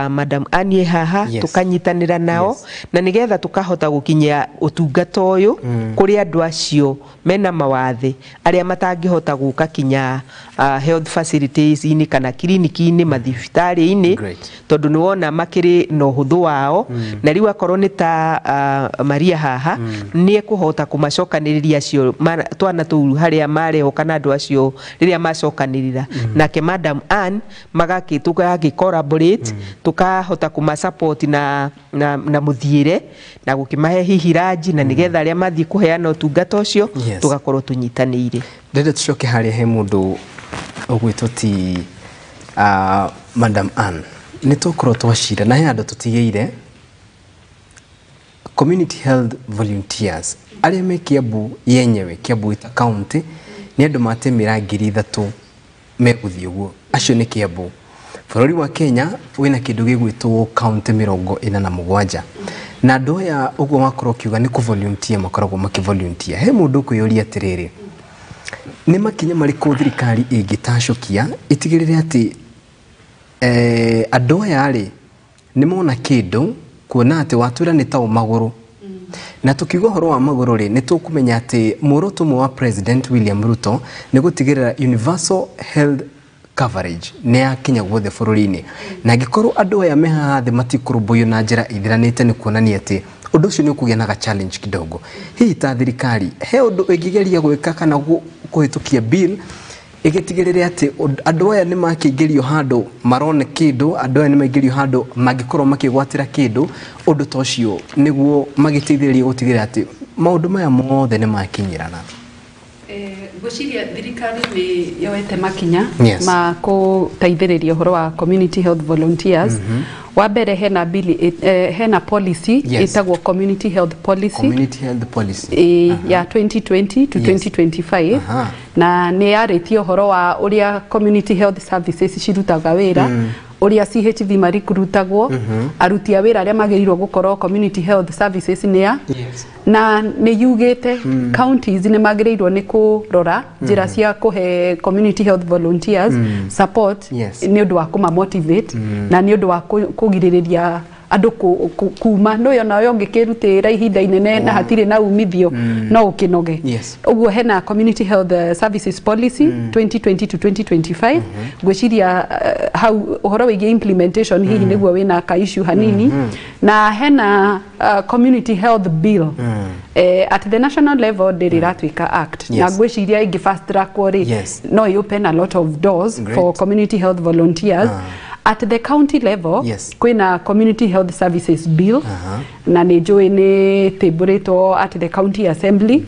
Madam Annie haha, tũkanyitanĩra nao, na nĩgetha tũkahota gũkinyia ũtungata ũyũ kũrĩ andũ acio mena mawathe arĩa matangĩhota gũka kinya health facilities-inĩ kana kiriniki-inĩ, mathibitarĩ-inĩ, tondũ nĩ wona makĩrĩ na ũhũthũ wao. Na rĩu akorwo nĩ ta Maria haha, nĩ ekũhota kũmacokanĩrĩria acio twana tũu harĩa marehwo, kana andũ acio rĩrĩa macokanĩrĩra nake Madam Ann, magakĩ tũgagĩ collaborate, tũkahota kũma support na mũthiĩre na gũkĩmahe hihi ranji, na nĩgetha arĩa mathiĩ kũheana ũtungata ũcio, tũgakorwo tũnyitanĩire. Ndĩrenda tũcoke harĩa he mũndũ ũgwĩtwo ti Madam Ann. Nĩ tũkorwo twacira na he handũ tũtigĩire community health volunteers arĩa me Kiambu yenyewe, Kiambu ita county, nĩ andũ matemĩra 3,000 megũthiĩ ũguo. Acio nĩ Kiambu. Bũrũri wa Kenya wĩna kĩndũ gĩgwĩtwo county 47, na andũ aya ũguo wakorwo ũkiuga nĩ kũ-volunteer, makoragwo makĩ-volunteer. He mũndũ ũkwĩyũria atĩrĩrĩ, nĩ makinya marĩkũ thirikari ĩngĩtacũkia ĩtigĩrĩre atĩ andũ aya rĩ nĩ mona kĩndũ, kuona atĩ watwĩra nĩ tao magũrũ, na tukiuga ũhoro wa magũrũ rĩ, nĩ tũkũmenya atĩ muoroto ũmwe wa President William Ruto nĩ gũtigĩrĩra universal health coverage nĩ yakinya guothe bũrũri-inĩ, na angĩkorwo andũ aya me haha thĩ matikũrũmbũiyo na njĩra ithiranĩte, nĩ kuonania atĩ ũndũ ũcio nĩ ũkũgĩa na ga challenge kidogo. Hihi ta thirikari he ũndũ ĩngĩgeria gwĩka kana kũhĩtũkia bill ĩgĩtigĩrĩre atĩ andũ aya nĩ makĩingĩrio handũ marone kĩndũ, andũ aya nĩ maingĩrio handũ mangĩkorwo makĩgwatĩra kĩndũ, ũndũ ta ũcio nĩguo magĩteithĩrĩrie gũtigĩrĩra atĩ maũndũ maya mothe nĩ makinyĩrana? Ngwĩciria thirikari nĩ yoete makinya ma gũteithĩrĩria ũhoro wa community health volunteers. Wa mbere, hena bill, hena policy ĩtagwo community health policy. Community health policy. Ya 2020 to 2025, na nĩ yarĩtie ũhoro wa ũrĩa community health services cirutaga wĩra. Ũrĩa CHV marikurutagwo, aruti a wĩra arĩa magĩrĩirwo gũkorwo community health services nĩ a, na nĩ yugĩte counties nĩ magĩrĩirwo nĩ kũrora njĩra cia kũhe community health volunteers support nĩ ũndũ wa kũma motivate na nĩ ũndũ wa kũgirĩrĩria andũ kuma no yo nayo ũngĩkĩrutĩra ihinda inene na hatirĩ na umithio no ũkĩnoge. Ũguo hena community health services policy 2020 to 2025. Ngwĩciria hau ũhoro wĩgiĩ implementation hihi nĩguo wĩna ka issue hanini. Na hena community health bill at the national level ndĩrĩ ĩratuĩka act, na ngwĩciria ĩngĩ fast track rĩ, no ĩ open a lot of doors for community health volunteers. At the county level, kwĩna community health services bill, na nĩ njũĩ nĩ tĩmbũrĩtwo at the county assembly.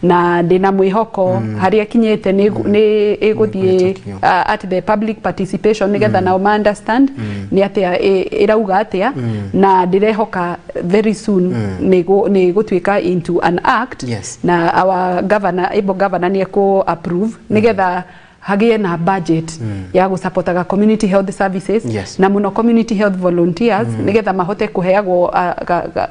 Na ndĩna mwĩhoko harĩa ĩkinyĩte nĩ ĩgũthiĩ at the public participation nĩgetha nao ma understand nĩ atĩa ĩrauga atĩa, na ndĩrehoka very soon nĩ gũtuĩka into an act. Na our governor, able governor, nĩ ekũ approve nĩgetha hagĩe na budget ya gũsupportaga community health services na mũno community health volunteers, nĩgetha mahote kũheagwo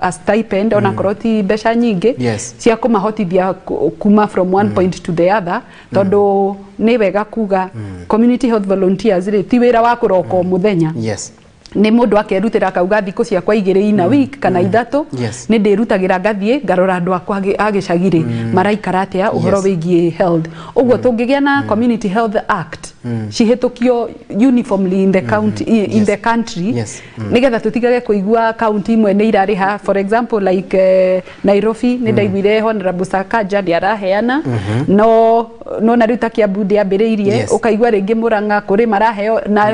a stipend, onakorwo ti mbeca nyingĩ, cia kũmahotithia kuma from one point to the other, tondũ nĩ wega kuga community health volunteers rĩ ti wĩra wa kũroka o mũthenya. Nĩ mũndũ akerutĩra akauga thikũ ciakwa 2 in a week kana 3 nĩ ndĩrutagĩra ngathiĩ ngarora andũ akwa a gĩcagi rĩ maraikara atĩa ũhoro wĩgiĩ health. Ũguo tũngĩgĩa na community health act cihĩtũkio uniformly in the county, in the country, nĩgetha tũtigage kũigua county imwe nĩ irarĩha. For example, like Nairobi, nĩ ndaiguire Honorable Sakaja nĩ araheana, no na rĩu ta Kiambu ndĩambĩrĩirie, ũkaigua rĩngĩ Murang'a kũrĩ maraheo, na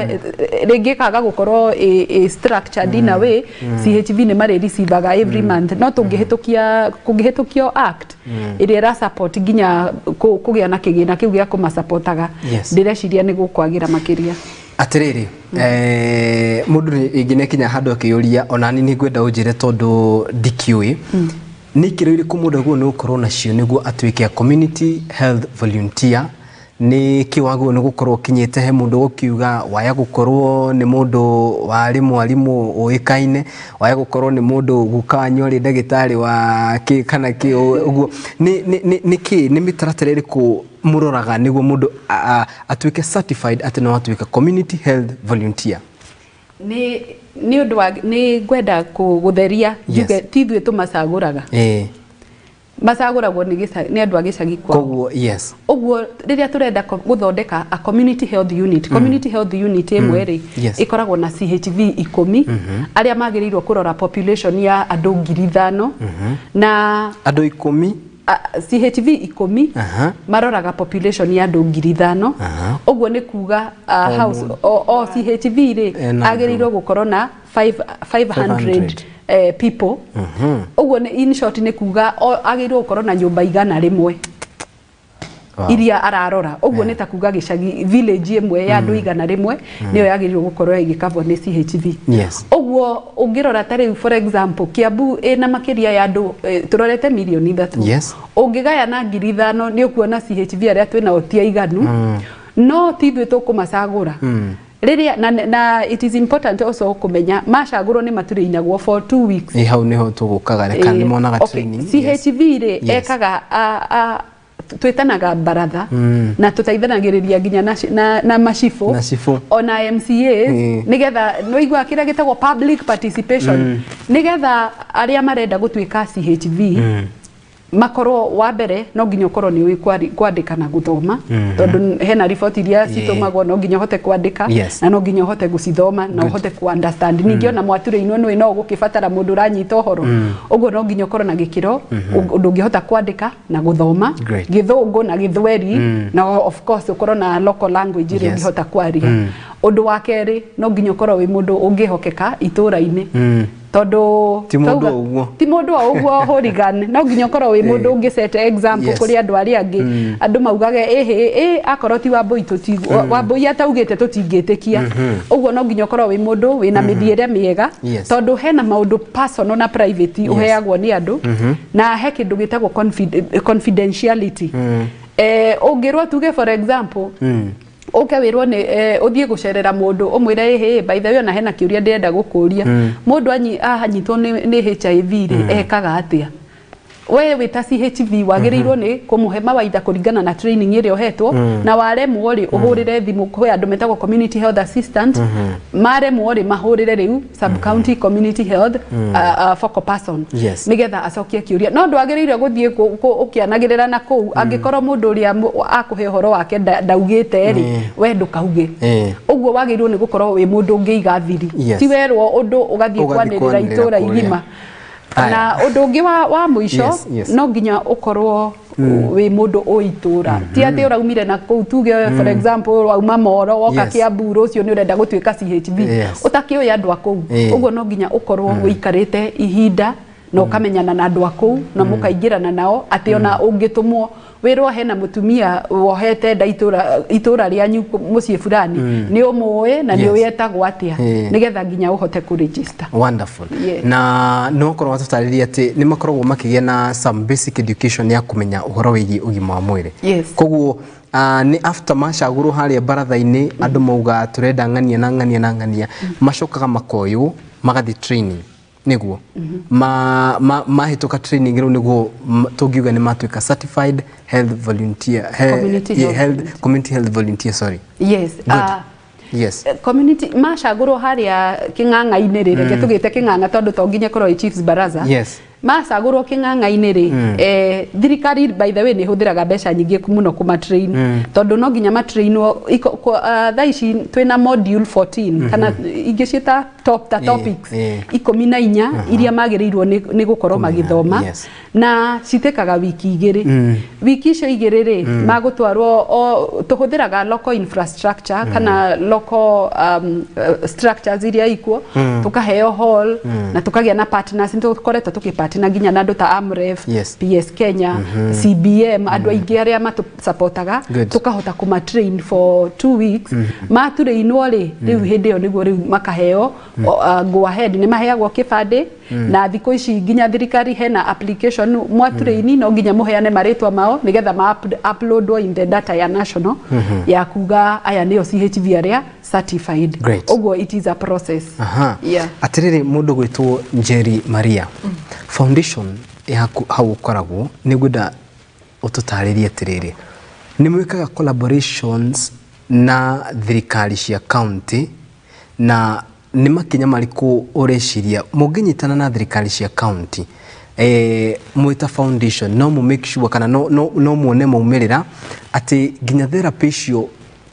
rĩngĩ kaga gũkorwo ĩ structured in a way. CHV nĩ marĩ receivaga every month, no tũngĩhĩtũkia kũngĩhĩtũkio act ĩrĩa ĩra support nginya kũgĩa na kĩgĩna kĩu gĩa kũmasupportaga, ndĩreciria nĩ gũkwagĩra makĩria. Atĩrĩrĩ, mũndũ rĩngĩ nĩakinya handũ akĩyũria, onani nĩ ngwenda ũnjĩre tondũ ndikĩũĩ, nĩ ikĩro irĩkũ mũndũ agĩrĩirwo nĩ gũkorwo nacio nĩguo atuĩke a community health volunteer? Nĩ kĩ wagĩrĩirwo nĩ gũkorwo ũkinyĩte he mũndũ gũkiuga waya gũkorwo nĩ mũndũ warĩ mwarimũ ũĩkaine, waya gũkorwo nĩ mũndũ guka wanyu arĩ ndagĩtarĩ wa kĩ kana kĩ ũguo, nĩ kĩ, nĩ mĩtaratara ĩrĩkũ mũroraga nĩguo mũndũ atuĩke certified atĩ no atuĩke community health volunteer? Nĩ ũndũ wa nĩ ngwenda gũtheria njuge ti ithuĩ tũmacagũraga. Macagũragwo nĩ andũ a gĩcagi kwao. Koguo Ũguo rĩrĩa tũrenda gũthondeka a community health unit, community health unit ĩmwe rĩ ĩkoragwo na CHV 10 arĩa magĩrĩirwo kũrora population ya andũ 5,000 na andũ 10, CHV 10 maroraga population ya andũ 5,000. Ũguo nĩ kuga house o CHV rĩ agĩrĩirwo gũkorwo na 500 people. Ũguo in short nĩ kuga agĩrĩirwo gũkorwo na nyũmba 100 iria ararora. Ũguo nĩ ta kuga gĩcagi village ĩmwe ya andũ 100 nĩyo yagĩrĩirwo gũkorwo ĩgĩkavwo nĩ CHV. Ũguo ũngĩrora ta rĩu for example Kiambu ĩna makĩria ya andũ tũrorete mirioni 3. Ũngĩgaya na 5,000 nĩ ũkuona CHV arĩa twĩnao ti aiganu, no ti ithuĩ tũkũmacagũra. Rĩrĩa na it is important also kũmenya macagũrwo nĩ maturĩinagwo for 2 weeks. Hau nĩho tũgũkaga reka nĩ monaga training. CHV rĩ ekaga twĩtanaga baratha na tũteithanagĩrĩria nginya na macibũ ona MCAs, nĩgetha nĩwaigua kĩrĩa gĩtagwo public participation, nĩgetha arĩa marenda gũtuĩka CHV makorwo wa mbere no nginya ũkorwo nĩ ũĩ kwandĩka na gũthoma, tondũ hena riboti iria citũmagwo no nginya ũhote kwandĩka na no nginya ũhote gũcithoma na ũhote ku understand. Ningĩ ona mwaturĩ-inĩ nĩ no ũgũkĩbatara mũndũ ũranyita ũhoro, ũguo no nginya ũkorwo na gĩkĩro ũndũ ũngĩhota kwandĩka na gũthoma Gĩthũngũ na Gĩthweri, na of course ũkorwo na local language ĩrĩa ũngĩhota kwaria. Ũndũ wa kerĩ no nginya ũkorwo wĩ mũndũ ũngĩhokeka itũra-inĩ, tondũ ti mũndũ o ũguo hooligan, no nginya ũkorwo wĩ mũndũ ũngĩsete example kũrĩ andũ arĩa angĩ, andũ maugage ĩhĩ akorwo ti Wambui Wambui ataugĩte tũtingĩtĩkia. Ũguo no nginya ũkorwo wĩ mũndũ wĩna mĩthiĩre mĩega, tondũ hena maũndũ personal na private ũheagwo nĩ andũ, na he kĩndũ gĩtagwo confidentiality. Ũngĩrwo tuge for example Uke wirwo ni uthie gucerera mundu umwire hey, by the way ona hena kiuria ndirenda gukuria mundu anyitwo ni HIV ri ekaga atia we wita CHV wagiriirwo ni kumuhe mawaitha kuringana na training iri ohetwo na waremwo ri uhurire thimu kwi andu metagwo community health assistant maremwo ri mahurire riu sub county community health focal person nigetha acokie kiuria no ndwagiriire guthie ukianagirira na kuu angikorwo mundu uria akuhe uhoro wake ndaugite ri we ndukauge uguo wagiriirwo ni gukorwo wi mundu ungiiga thiri ti werwo undu ugathie kwanirira itura igima. Na undu ungi wa muico no nginya ukorwo wi mundu uitura ti ati uraumire na kuu tuge for example wauma Moro woka Kiambu rucio ni urenda gutuika CHV utakioi andu a kuu uguo no nginya ukorwo wikarite ihinda na ukamenyana na andu a kuu na mukaingirana nao ati ona ungitumwo wirwo hena mutumia wohete nda itura rianyu mucii fulani ni umuwi na ni uyetagwo atia nigetha nginya uhote ku register. Wonderful. Na no korwo watutariria ati ni makoragwo makigia na some basic education ya kumenya uhoro wigi ugima wa mwiri. Koguo ni after macagurwo haria baratha-ini andu mauga turenda ng'ania na ng'ania na ng'ania macokaga makoywo magathi training niguo mahituka training riu niguo tungiuga ni matuika certified health volunteer community health volunteer, sorry. Yes. Yes. Community macagurwo haria king'ang'a-inĩ rĩ reke tugite king'ang'a tondu to nginya korwo chiefs baraza. Yes. Macagurwo king'ang'a-inĩ rĩ thirikari by the way nĩ hũthĩraga mbeca nyingĩ mũno kũmatrain tondu no nginya matrainwo thaa ici twĩna module 14 kana ingĩ ciĩta top ta topics 14 iria magĩrĩirwo nĩ gũkorwo magĩthoma na citĩkaga wiki igĩrĩ. Wiki icio igĩrĩ rĩ magũtwarwo tũhũthĩraga local infrastructure kana local structures iria ikuo tukaheo hall na tukagĩa na partners nĩ tũkoretwo tũkĩpartner nginya na andu ta Amref, PS Kenya, CBM andu aingi aria matusupportaga tukahota kuma train for 2 weeks matrainwo ri riu hindi iyo niguo riu makaheo go ahead ni maheagwo kibandi na thikũ ici nginya thirikari hena application mwatraini no nginya muheane maritwa mao nigetha ma uploadwo in the data ya national ya kuga aya nio CHV aria certified. Uguo it is a process. Yeah. Atiriri mundu gwitwo Njeri Maria foundation yaku hau ukoragwo ni ngwenda ututaririe atiriri ni mwikaga collaborations na thirikari cia county na ni makinya mariku ureciria munginyitana na thirikari cia county mwita foundation no mu make sure kana no muone maumirira ati nginya therapy icio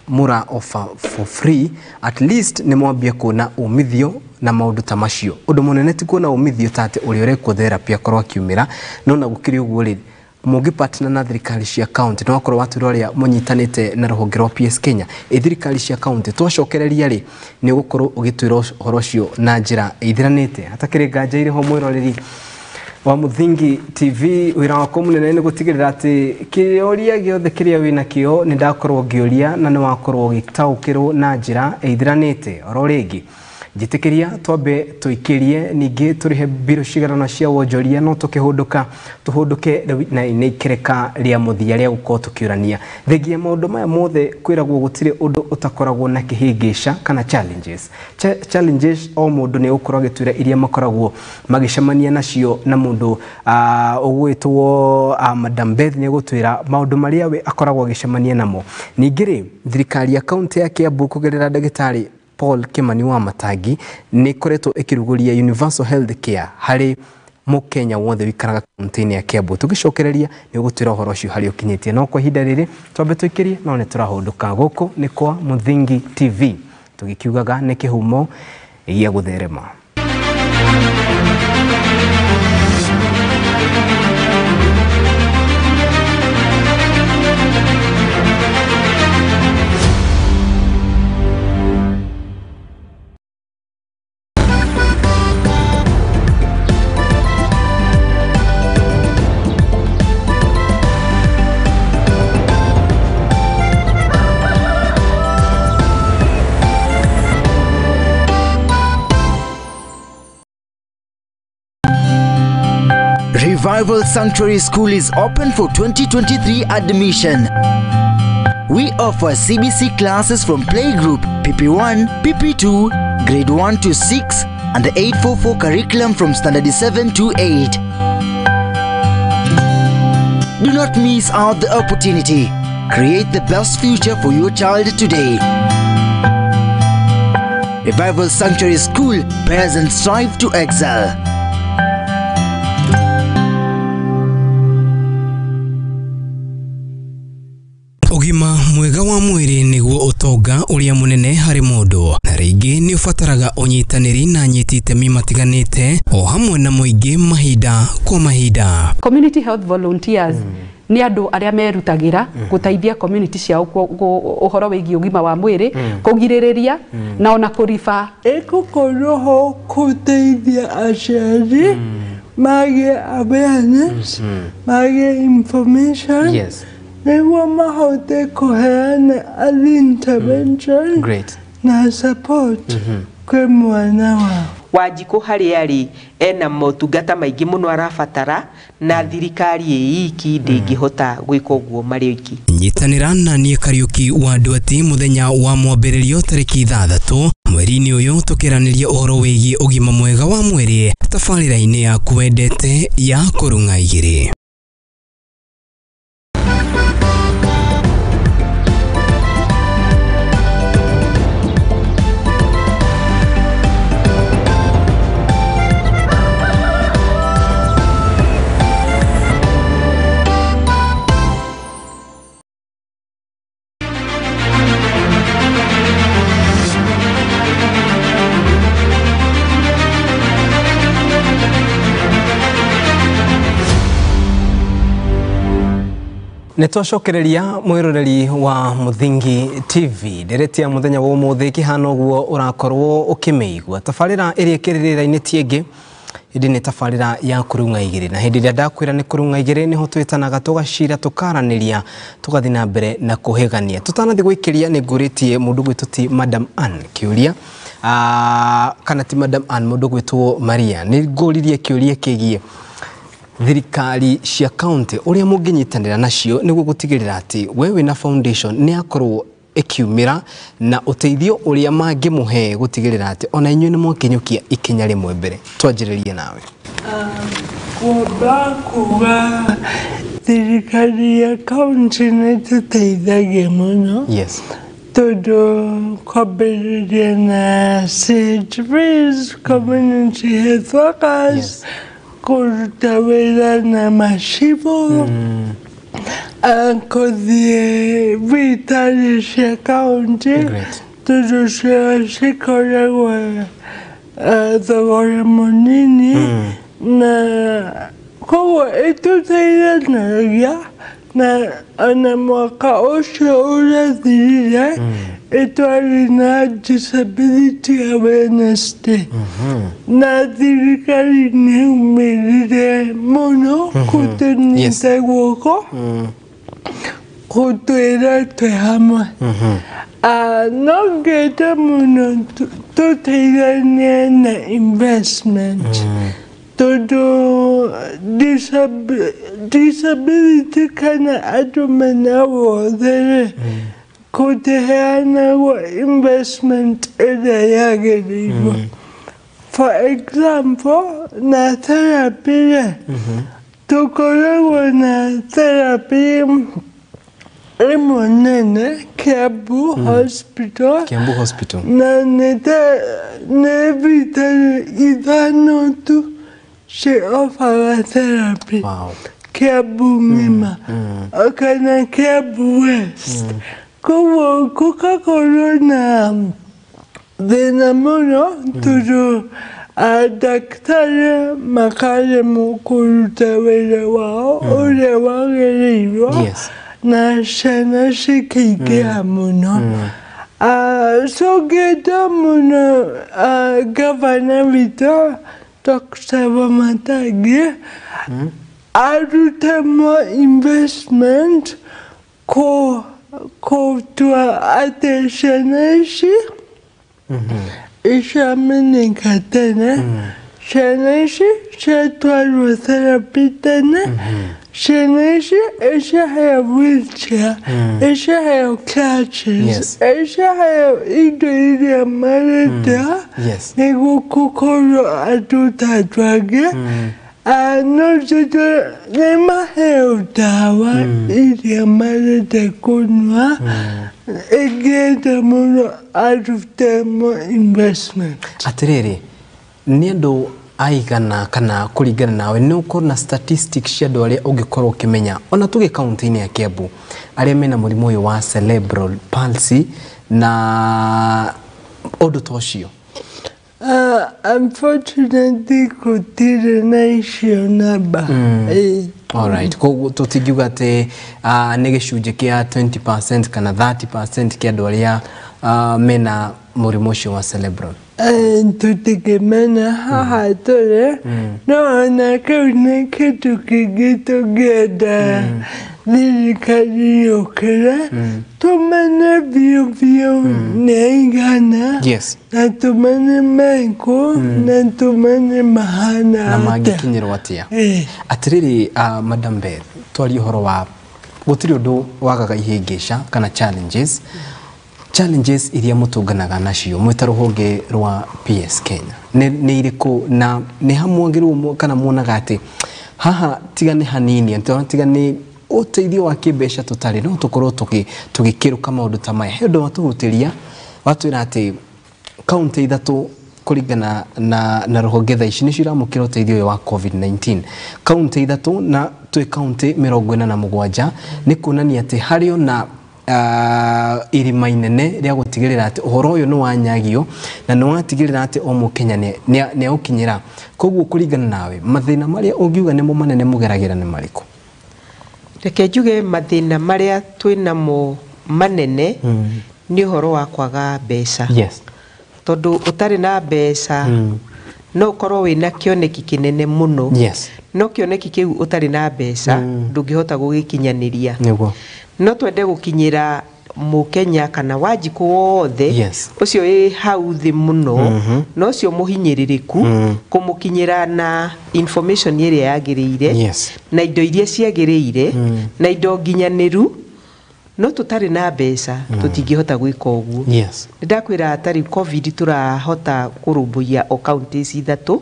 mura offer for free at least ni mwambie kuona umithio na maundu ta macio undu munene ti kuona umithio ta ati uri urekwo therapy akorwo akiumira no na gukiri uguo ri mungi partner na thirikari cia county no akorwo watwira uria munyitanite na ruhonge rwa PS Kenya thirikari cia county twacokereria ri ni ugukorwo ugitwira uhoro ucio na njira ithiranite hatakiri nganja iri ho mwiroreri wa Muthingi TV wira wakwa munene ni gutigirira ati kiuria giothe kiria wina kio ni ndakorwo ngiuria na ni wakorwo ugitaukirwo na njira ithiranite oro ringi njitikiria twambe tuikirie ningi turihe mbiro cigarana cia wonjoria no tukihunduka tuhunduke na ni ikereka ria muthia ria gukorwo tukiurania thengia maundu maya mothe kwiragwo gutiri undu utakoragwo na kihingisha kana challenges challenges o mundu ni ukorwo agitwira iria makoragwo magicemania nacio na mundu ugwitwo Madam Beth ni gutwira maundu maria we akoragwo agicemania namo ningi ri thirikari ya county ya Kiambu kugerera ndagitari Paul Kimani wa Matangi ni koretwo ikiruguria universal health care hari mukenya wothe wikaraga kaunti-inĩ ya Kiambu tugicokereria ni ugutwira uhoro ucio hari ukinyitie no kwa ihinda riri twambe tuikirie no ni turahunduka guku ni kwa Muthingi TV tugikiugaga ni kihumo gia gutherema. Revival Sanctuary School is open for 2023 admission. We offer CBC classes from playgroup, PP1, PP2, grade 1 to 6, and the 844 curriculum from standard 7 to 8. Do not miss out the opportunity. Create the best future for your child today. Revival Sanctuary School, pairs and strive to excel. Ũgima mwega wa mwĩrĩ nĩguo ũtonga ũrĩa mũnene harĩ mũndũ, na rĩngĩ nĩ ũbataraga ũnyitanĩri na anyiti itemi matiganĩte o hamwe na mũingĩ mahinda kwa mahinda. Community health volunteers nĩ andũ arĩa merutagĩra gũteithia community ciao ũhoro wĩgiĩ ũgima wa mwĩrĩ, kũgirĩrĩria na ona kũriba. Ĩgũkorwo ho gũteithia aciari magĩe awareness, magĩe information. Yes. Nĩguo mahote kũheana early intervention. Great. Na support kwĩ mwana wao. Wanjikũ harĩa arĩ ena motungata maingĩ mũno arabatara na thirikari ĩ iki ndĩngĩhota gwĩka ũguo marĩ oiki. Nyitanĩra na niĩ Kariũki wa Ndwati mũthenya wa mwambĩrĩrio tarĩki 6 mweri-inĩ ũyũ tũkĩranĩria ũhoro wĩgiĩ ũgima mwega wa mwĩrĩ tabarĩra-inĩ yaku wendete ya Kũrung'a Igĩrĩ. Nĩtwacokereria mwĩroreri wa Mũthingi TV nderetia mũthenya wa ũmũthĩ kĩhana ũguo ũrakorwo ũkĩmĩigua. Tabarĩra ĩrĩa ĩkĩrĩrĩra-inĩ ti ĩngĩ ĩndĩ nĩ tabarĩra ya Kũrung'a Igĩrĩ, na hĩndĩ ĩrĩa ndakwĩra nĩ Kũrung'a Igĩrĩ nĩho twĩtanaga tũgacira tũkaranĩria tũgathiĩ na mbere na kũhĩgania. Tũtanathiĩ gwĩkĩria nĩ ngũrĩtie mũndũ gwĩtwo ti Madam Ann kĩũria, kana ti Madam Ann, mũndũ gwĩtwo Maria, nĩ ngũririe kĩũria kĩgiĩ thirikari cia county ũrĩa mũngĩnyitanĩra nacio nĩguo gũtigĩrĩra atĩ we wĩna foundation nĩ akorwo ĩkiumĩra na ũteithio ũrĩa mangĩmũhe gũtigĩrĩra atĩ ona inyuĩ nĩ mwakinyũkia ikinya rĩmwe mbere. Twanjĩrĩrie nawe. Kwamba kuga thirikari ya county nĩ ĩtũteithagia mũno. Yes. Tondũ kwambĩrĩria na CHPs, community health workers. Yes. Kũruta wĩra na macibũ, kũthiĩ thibitarĩ cia kaũntĩ tondũ cio cikoragwo thogora mũnini, na koguo ĩtũteithanagia na ona mwaka ũcio ũrathirire ĩtwarĩ na Disability Awareness Day, na thirikari nĩ yaumĩrire mũno kũtũnyita guoko kũtwĩra twĩ hamwe. No ngenda mũno tũteithanie na investment tondũ disability kana andũ mena wothe rĩ, kũtiheanagwo investment ĩrĩa yagĩrĩirwo. For example, na therapy rĩ, tũkoragwo na therapy ĩmwe nene Kiambu Hospital. Kiambu Hospital. Na nĩ thibitarĩ ithano tu ci offer therapy. Wow. Kiambu ng'ima kana Kiambu West. Koguo gũgakorwo na thĩna mũno tondũ ndagĩtarĩ makaremwo kũruta wĩra wao ũrĩa wagĩrĩirwo. Yes. Na ciana cikĩingĩha mũno. So ngenda mũno gavana witũ Dr. Wamatangi arute more investment kũtua atĩ ciana ici iciamenyeka tene, ciana ici ciatwarwo therapy tene, Ciana icio icaheo wheelchair, icaheo crutches, icaheo indo iria marenda nĩguo gũkorwo andũ ta andũ angĩ. No njĩke nĩ maheo ndawa iria marenda kũnyua, ĩngĩenda mũno arute more investment. Atĩrĩrĩ, nĩ andũ aigana kana kũringana nawe nĩ ũkorwo na statistics cia andũ arĩa ũngĩkorwo ũkĩmenya ona tuge kaunti-inĩ ya Kiambu arĩa mena mũrimũ ũyũ wa cerebral palsy na ũndũ ta ũcio? Unfortunately gũtirĩ na icio namba. Alright, koguo tũtingiuga atĩ nĩ gĩcunjĩ kĩa 20% kana 30% kĩa andũ arĩa mena mũrimũ ũcio wa cerebral. Tũtingĩmenya haha tũrĩ, no ona kĩu nĩ kĩndũ kĩngĩ tũngĩenda thirikari yũkĩre, tũmenye biũ biũ nĩ aigana, na tũmenye mekũ, na tũmenye mahana na mangĩkinyĩrwo atĩa. Atĩrĩrĩ, Madam Beth, twarie ũhoro wa gũtirĩ ũndũ wagaga ihĩngĩca kana challenges. Challenges iria mũtũnganaga nacio mwĩ ta rũhonge rwa PS Kenya nĩ irĩkũ, na nĩ ha mwagĩrĩirwo kana muonaga atĩ haha tiga nĩ hanini, tiga nĩ ũteithio wa kĩmbeca tũtarĩ no tũkorwo tũgĩkĩrũka maũndũ ta maya. He ũndũ watũhutĩria watwĩra atĩ kaunti ithatũ kũringana na rũhonge thaa ici nĩcio iramũkĩra ũteithio ũyũ wa COVID-19. Kaunti ithatũ na twĩ kaunti 47 nĩ kuonania atĩ harĩ ona irima inene rĩa gũtigĩrĩra atĩ ũhoro ũyũ nĩ wanyagio na nĩ watigĩrĩra atĩ o mũkenya nĩ aũkinyĩra. Koguo kũringana nawe mathĩna marĩa ũngiuga nĩmo manene mũgeragĩra nĩ marĩkũ? Reke njuge mathĩna marĩa twĩnamo manene nĩ ũhoro wa kwaga mbeca. Tondũ ũtarĩ na mbeca no ũkorwo wĩna kĩoneki kĩnene mũno, no kĩoneki kĩu ũtarĩ na mbeca ndũngĩhota gũgĩkinyanĩria. No twende gũkinyĩra mũkenya kana wanjikũ wothe ũcio wĩ hau thĩ mũno, na ũcio mũhinyĩrĩrĩku, kũmũkinyĩra na information ĩrĩa yagĩrĩire, na indo iria ciagĩrĩire, na indo nginyanĩru. No tũtarĩ na mbeca tũtingĩhota gwĩka ũguo. Nĩ ndakwĩra tarĩu COVID tũrahota kũrũmbũiya o counties ithatũ,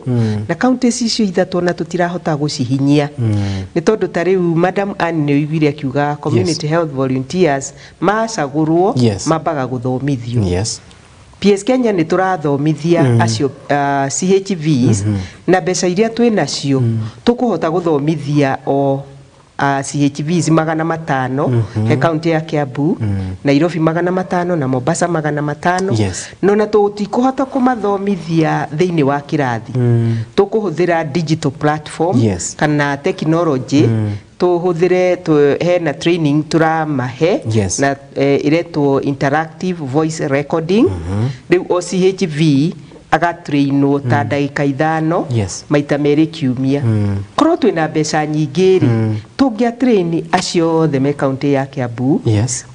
na counties icio ithatũ ona tũtirahota gũcihinyia, nĩ tondũ tarĩu Madam Anne nĩ ũiguire akiuga community health volunteers macagũrwo mambaga gũthomithio. PS Kenya nĩ tũrathomithia acio CHVs, na mbeca iria twĩ nacio tũkũhota gũthomithia o CHVs 500 he kaunti ya Kiambu, Nairobi 500 na Mombasa 500. No na tũtikũhota kũmathomithia thĩinĩ wa kĩrathi, tũkũhũthĩra digital platform kana technology, tũhũthĩre hena training tũramahe na ĩretwo interactive voice recording. Rĩu o CHV agatrainwo ta ndagĩka 5 maita merĩ kiumia. Korwo twĩna mbeca nyingĩ rĩ, tũngĩa train acio othe me kaunti ya Kiambu,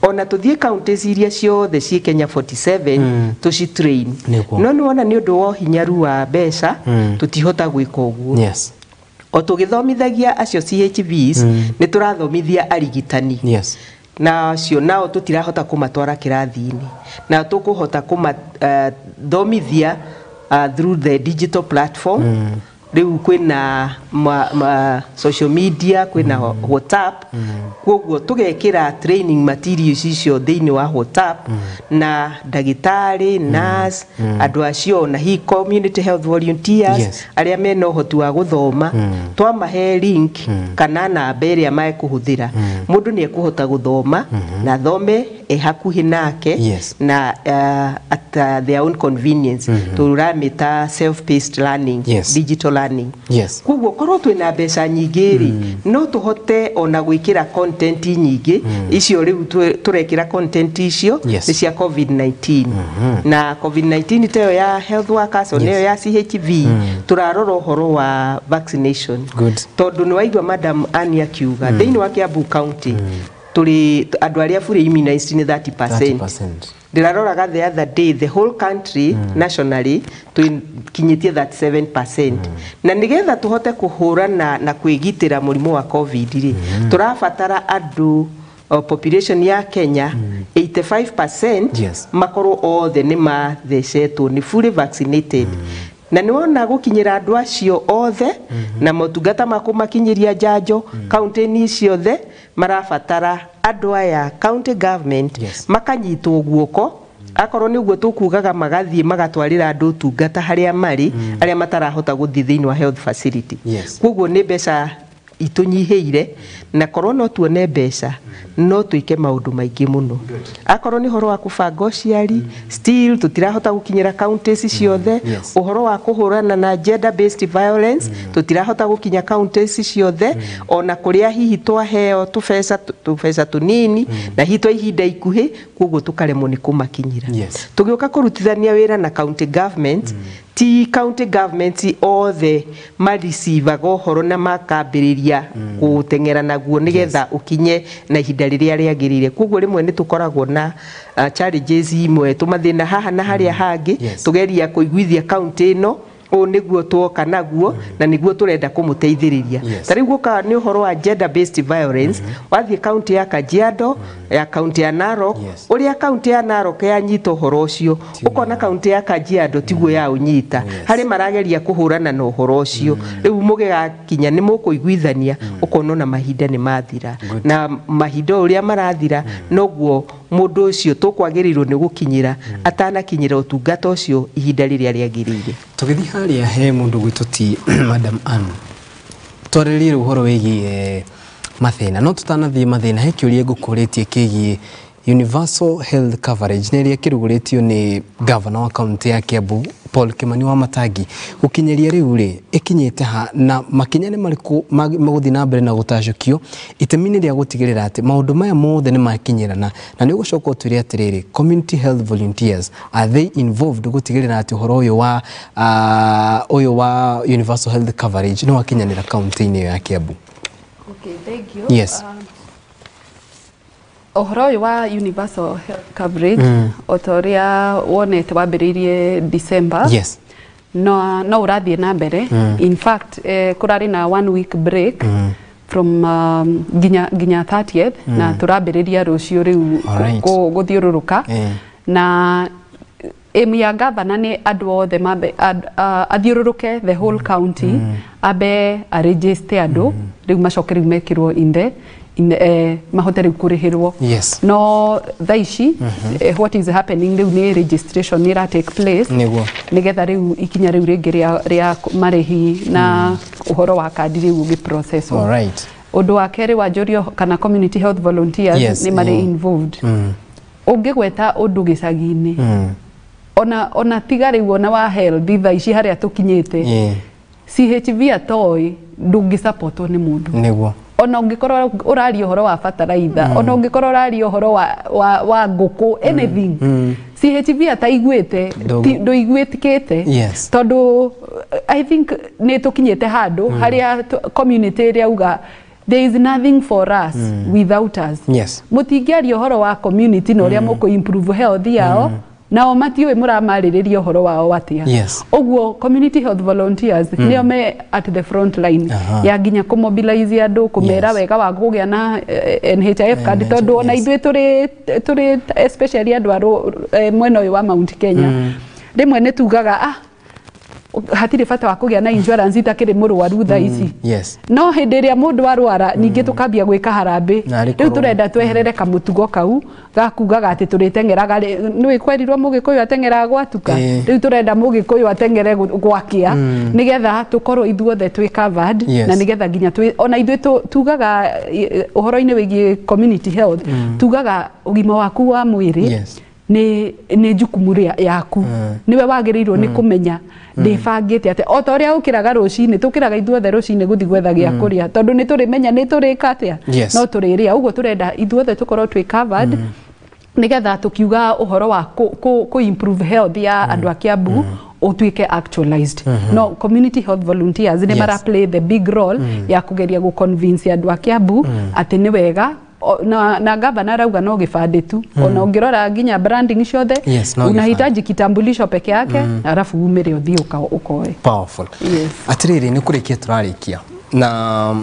ona tũthiĩ counties iria ciothe ciĩ Kenya 47 tũci train. No nĩ wona nĩ ũndũ wa ũhinyaru wa mbeca tũtihota gwĩka ũguo. O tũgĩthomithagia acio CHVs nĩ tũrathomithia arigitani, na acio nao tũtirahota kũmatwara kĩrathi-inĩ, na tũkũhota kũmathomithia through the digital platform. Rĩu kwĩna social media, kwĩna WhatsApp, koguo tũgekĩra training materials icio thĩinĩ wa WhatsApp, na ndagĩtarĩ, nurse, andũ acio na hi community health volunteers arĩa mena ũhoti wa gũthoma, twamahe link kana namba ĩrĩa mekũhũthĩra, mũndũ nĩ ekũhota gũthoma na athome e hakuhĩ nake na at their own convenience. Tũramĩta self-paced learning, digital learning. Koguo korwo twĩna mbeca nyingĩ rĩ, no tũhote ona gwĩkĩra content nyingĩ. Icio rĩu tũrekĩra content icio nĩ cia COVID-19, na COVID-19 ta ĩyo ya health workers ona ĩyo ya CHV, tũrarora ũhoro wa vaccination. Tondũ nĩ waigua Madam Anne akiuga thĩinĩ wa Kiambu County Tũrĩ andũ arĩa fully immunized nĩ 30%. 30%. Ndĩraroraga the other day, the whole country, nationally tũkinyĩtie 37%, na nĩgetha tũhote kũhũrana na kwĩgitĩra mũrimũ wa COVID rĩ, tũrabatara andũ, population ya Kenya, 85% makorwo othe nĩ mathecetwo, nĩ fully vaccinated. Na nĩ wona gũkinyĩra andũ acio othe na motungata ma kũmakinyĩria njanjo kaunti-inĩ ciothe, marabatara andũ aya county government makanyitwo guoko, akorwo nĩ ũguo tũkugaga, magathiĩ magatwarĩra andũ ũtungata harĩa marĩ, arĩa matarahota gũthiĩ thĩinĩ wa health facility. Koguo nĩ mbeca itũnyihĩire, na korwo no tuone mbeca no twĩke maũndũ maingĩ mũno. Akorwo nĩ ũhoro wa kũbanga ũciari, still tũtirahota gũkinyĩra counties ciothe. Ũhoro wa kũhũrana na gender based violence, tũtirahota gũkinya counties ciothe, ona kũrĩa hihi twaheo tũbeca, tũbeca tũnini na hihi twa ihinda ikuhĩ, koguo tũkaremwo nĩ kũmakinyĩra. Tũgĩũka kũrutithania wĩra na county government, ti county government othe maricivaga ũhoro na makambĩrĩria gũteng'era naguo nĩgetha ũkinye na ihinda rĩrĩa rĩagĩrĩire. Koguo rĩmwe nĩ tũkoragwo na challenges imwe, tũmathĩna haha na harĩa hangĩ. Tũgeria kũiguithia county ĩno ũũ nĩguo tuoka naguo na nĩguo tũrenda kũmũteithĩrĩria. Ta rĩu gũka nĩ ũhoro wa gender based violence, wathiĩ kaunti ya Kajiado, ya kaunti ya Narok, ũrĩa kaunti ya Narok yanyita ũhoro ũcio, ũkona kaunti ya Kajiado tiguo yaũnyita. Harĩ marageria kũhũrana na ũhoro ũcio, rĩu mũgĩgakinya nĩ mũkũiguithania, ũkona ona mahinda nĩ mathira, na mahinda o ũrĩa marathira noguo mũndũ ũcio tũkwagĩrĩirwo nĩ gũkinyĩra atanakinyĩra ũtungata ũcio ihinda rĩrĩa rĩagĩrĩire. Tũgĩthiĩ harĩa he mũndũ gwĩtwo ti Madam Ann, twarĩrĩrie rĩu ũhoro wĩgiĩ mathĩna. No tũtanathiĩ mathĩna, he kĩũria ngũkũrĩtie kĩgiĩ universal health coverage nĩ ĩrĩa ĩkĩrugũrĩtio nĩ gavana wa kaunti ya Kiambu Paul Kimani wa Matangi. Gũkinyĩria rĩu rĩ, ĩkinyĩte ha, na makinya nĩ marĩkũ magũthiĩ na mbere na gũtacũkio itemi-inĩ rĩa gũtigĩrĩra atĩ maũndũ maya mothe nĩ makinyĩrana? Na nĩ ũgũcoka ũtwĩre atĩrĩrĩ, community health volunteers, are they involved gũtigĩrĩra atĩ ũhoro ũyũ wa universal health coverage nĩ wakinyanĩra kaunti-inĩ ĩyo ya Kiambu? Okay, thank you. Ũhoro ũyũ wa universal health coverage, o ta ũrĩa wonete, wambĩrĩirie December, no ũrathiĩ na mbere. In fact, kũrarĩ na one week break from nginya 30th, na tũrambĩrĩria rũciũ rĩu gũthiũrũrũka. Na aim ya gavana nĩ andũ othe mambe athiũrũrũke the whole county, ambe aregister andũ, rĩu macoke rĩu mekĩrwo in the mahote rĩu kũrĩhĩrwo. No thaa ici, what is happening rĩu nĩ registration nĩ ĩra take place, nĩgetha rĩu ikinya rĩu rĩngĩ rĩa marĩhi na ũhoro wa kandi rĩu ũgĩprocesswo. Ũndũ wa kerĩ wanjũrio kana community health volunteers nĩ marĩ involved. Ũngĩgweta ũndũ gĩcagi-inĩ, ona tiga rĩu ona wa health, thaa ici harĩa tũkinyĩte, CHV atoĩ ndũngĩsupportwo nĩ mũndũ. Ona ũngĩkorwo ũraria ũhoro wa bataraitha, ona ũngĩkorwo ũraria ũhoro wa ngũkũ, anything, CHV ataiguĩte ndũiguĩkĩte. Tondũ I think nĩ tũkinyĩte handũ harĩa community ĩrĩa uga there is nothing for us without us. Mũtingĩaria ũhoro wa community na ũrĩa mũkũ improve health yao, nao matiũĩ mũramarĩrĩria ũhoro wao atĩa. Ũguo community health volunteers nĩo me at the front line ya nginya kũmobilize andũ, kũmera wega wa kũgĩa na NHIF card, tondũ ona ithuĩ tũrĩ especially andũ a mwena ũyũ wa Mount Kenya, rĩmwe nĩ tugaga, "Ah, hatirĩ bata wa kũgĩa na insurance, itakĩrĩ mũrwaru thaa ici." No hĩndĩ ĩrĩa mũndũ arwara, ningĩ tũkambia gwĩka harambĩ. Narĩ Rĩu korwo. tũrenda tweherere kamũtugo kau ga kugaga atĩ tũrĩteng'eraga nĩwĩ kwerirwo mũgĩkũyũ ateng'eraga gwatuka. Rĩu tũrenda mũgĩkũyũ ateng'ere gwakĩa, nĩgetha tũkorwo ithuothe twĩ covered, na nĩgetha nginya ona ithuĩ tugaga ũhoro-inĩ wĩgiĩ community health, tugaga ũgima waku wa mwĩrĩ nĩ jukumu rĩa yaku, nĩwe wagĩrĩirwo nĩ kũmenya ndĩbangĩte atĩa. O ta ũrĩa ũkĩraga rũcinĩ, tũkĩraga ithuothe rũcinĩ gũthiĩ gwetha gĩa kũrĩa, tondũ nĩ tũrĩmenya nĩ tũrĩka atĩa, no tũrĩrĩa. Ũguo tũrenda ithuothe tũkorwo twĩ covered, nĩgetha tũkiuga ũhoro wa kũ improve health ya andũ a Kiambu ũtuĩke actualized. No community health volunteers nĩ mara play the big role ya kũgeria gũ convince andũ a Kiambu atĩ nĩ wega. na gavana arauga no gibandĩ tu. Ona ũngĩrora nginya branding ciothe, Yes, no unahitaji kitambulisho peke yake, alafu umire ũthiĩ ũkoe. Powerful. Yes. Atiriri, nĩ kũrĩkia tũrarĩkia na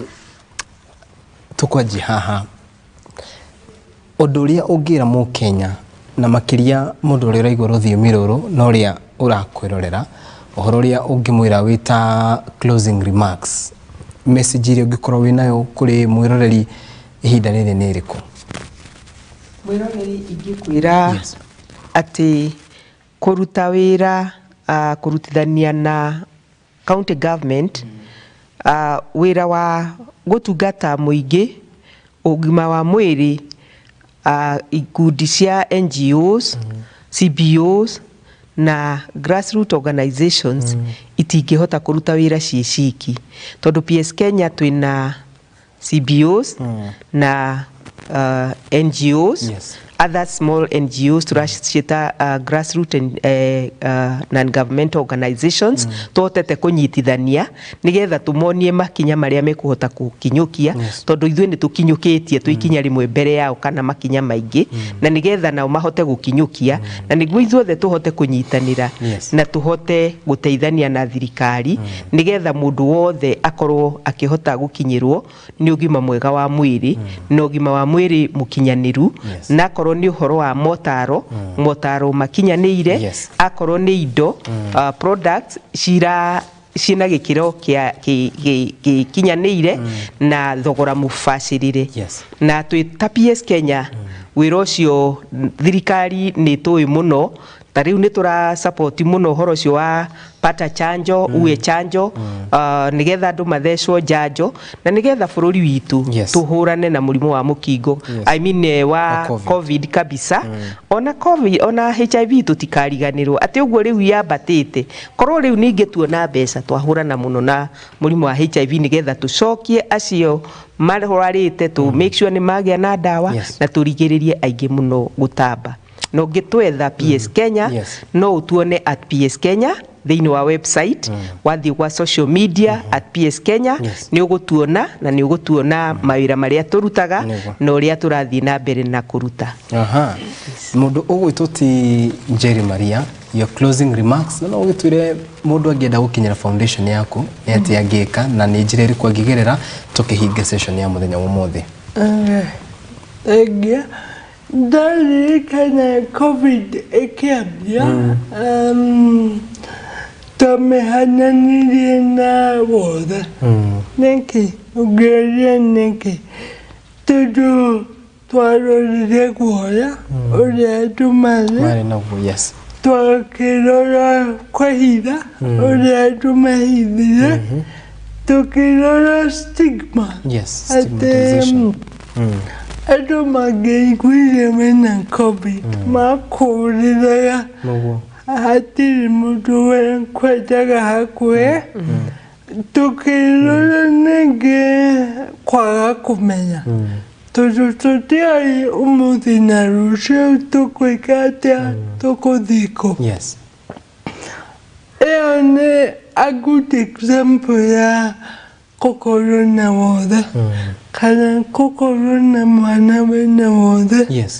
tũkwanjia haha ũndũ ũrĩa ũngĩra mũkenya na makĩria mũndũ ũrĩa ũraigua rũthiomi rũrũ na ũrĩa ũrakwĩrorera, ũhoro ũrĩa ũngĩmwĩra wĩ ta closing remarks, message ĩrĩa ũngĩkorwo wĩ nayo kũrĩ mwĩroreri ihinda rĩrĩ nĩ ĩrĩkũ? Mwĩroreri ingĩkwĩra atĩ kũruta wĩra, kũrutithania na county government, wĩra wa gũtungata mũingĩ, ũgima wa mwĩrĩ, ikundi cia NGOs, CBOs na grassroots organizations itingĩhota kũruta wĩra ciĩ ciki, tondũ PS Kenya twĩna CBOs na NGOs, other small NGOs tũraciĩta grassroots and non-governmental organizations, tũhotete kũnyitithania nĩgetha tũmonie makinya marĩa mekũhota gũkinyũkia, tondũ ithuĩ nĩ tũkinyũkĩtie twĩ ikinya rĩmwe mbere yao kana makinya maingĩ, na nĩgetha nao mahote gũkinyũkia, na nĩguo ithuothe tũhote kũnyitanĩra na tũhote gũteithania na thirikari, nĩgetha mũndũ wothe akorwo akĩhota gũkinyĩrwo nĩ ũgima mwega wa mwĩrĩ na ũgima wa mwĩrĩ mũkinyanĩru, na akorwo nĩ ũhoro wa motaro, motaro makinyanĩire, akorwo nĩ indo, products cira ciĩna gĩkĩro kĩa gĩkinyanĩire na thogora mũbacĩrĩre. Na twĩ ta PS Kenya, wĩra ũcio thirikari nĩ tũĩ mũno, ta rĩu nĩ tũra support mũno ũhoro ũcio wa pata chanjo, uwe chanjo, nĩgetha andũ mathecwo njanjo, na nĩgetha bũrũri witũ tũhũrane na mũrimũ wa mũkingo, I mean wa COVID kabisa. Ona COVID, ona HIV tũtikariganĩrwo atĩ ũguo rĩu yambatĩte, korwo rĩu ningĩ tuona mbeca twahũrana mũno na mũrimũ wa HIV, nĩgetha tũcokie acio marwarĩte, tũ make sure nĩ magĩa na ndawa, na tũrigĩrĩrie aingĩ mũno gũtamba. Na ũngĩtwetha PS Kenya, no ũtuone at PS Kenya thĩinĩ wa website, wathiĩ gwa social media at PS Kenya, nĩ ũgũtuona na nĩ ũgũtuona mawĩra marĩa tũrutaga na ũrĩa tũrathiĩ na mbere na kũruta. Aha. Mũndũ ũgwĩtwo ti Njeri Maria, your closing remarks, na no ũgĩtwĩre mũndũ angĩenda gũkinyĩra foundation yaku nĩ atĩa angĩka na nĩ njĩra ĩrĩkũ angĩgerera tũkĩhinga session ya mũthenya wa ũmũthĩ? Thengia. Ndaririkana COVID ĩkĩambia, twamĩhananirie na wothe. Nĩkĩ? Ũngĩũria nĩkĩ? Tondũ twarorire guoya ũrĩa andũ marĩ, marĩ naguo, yes, twakĩrora kwĩhitha ũrĩa andũ mehithire, tũkĩrora stigma, yes, atĩ stigmatization, andũ mangĩaiguire mena COVID makũrĩraga, Nĩguo. hatirĩ mũndũ kwendaga hakuhĩ. Tũkĩrora ningĩ kwaga kũmenya, tondũ tũtiarĩ ũmũthĩ na rũciũ tũgwĩka atĩa, tũkũthiĩ kũ. Ĩyo nĩ a good example ya gũkorwo na wothe, kana gũkorwo na mwana wĩna wothe,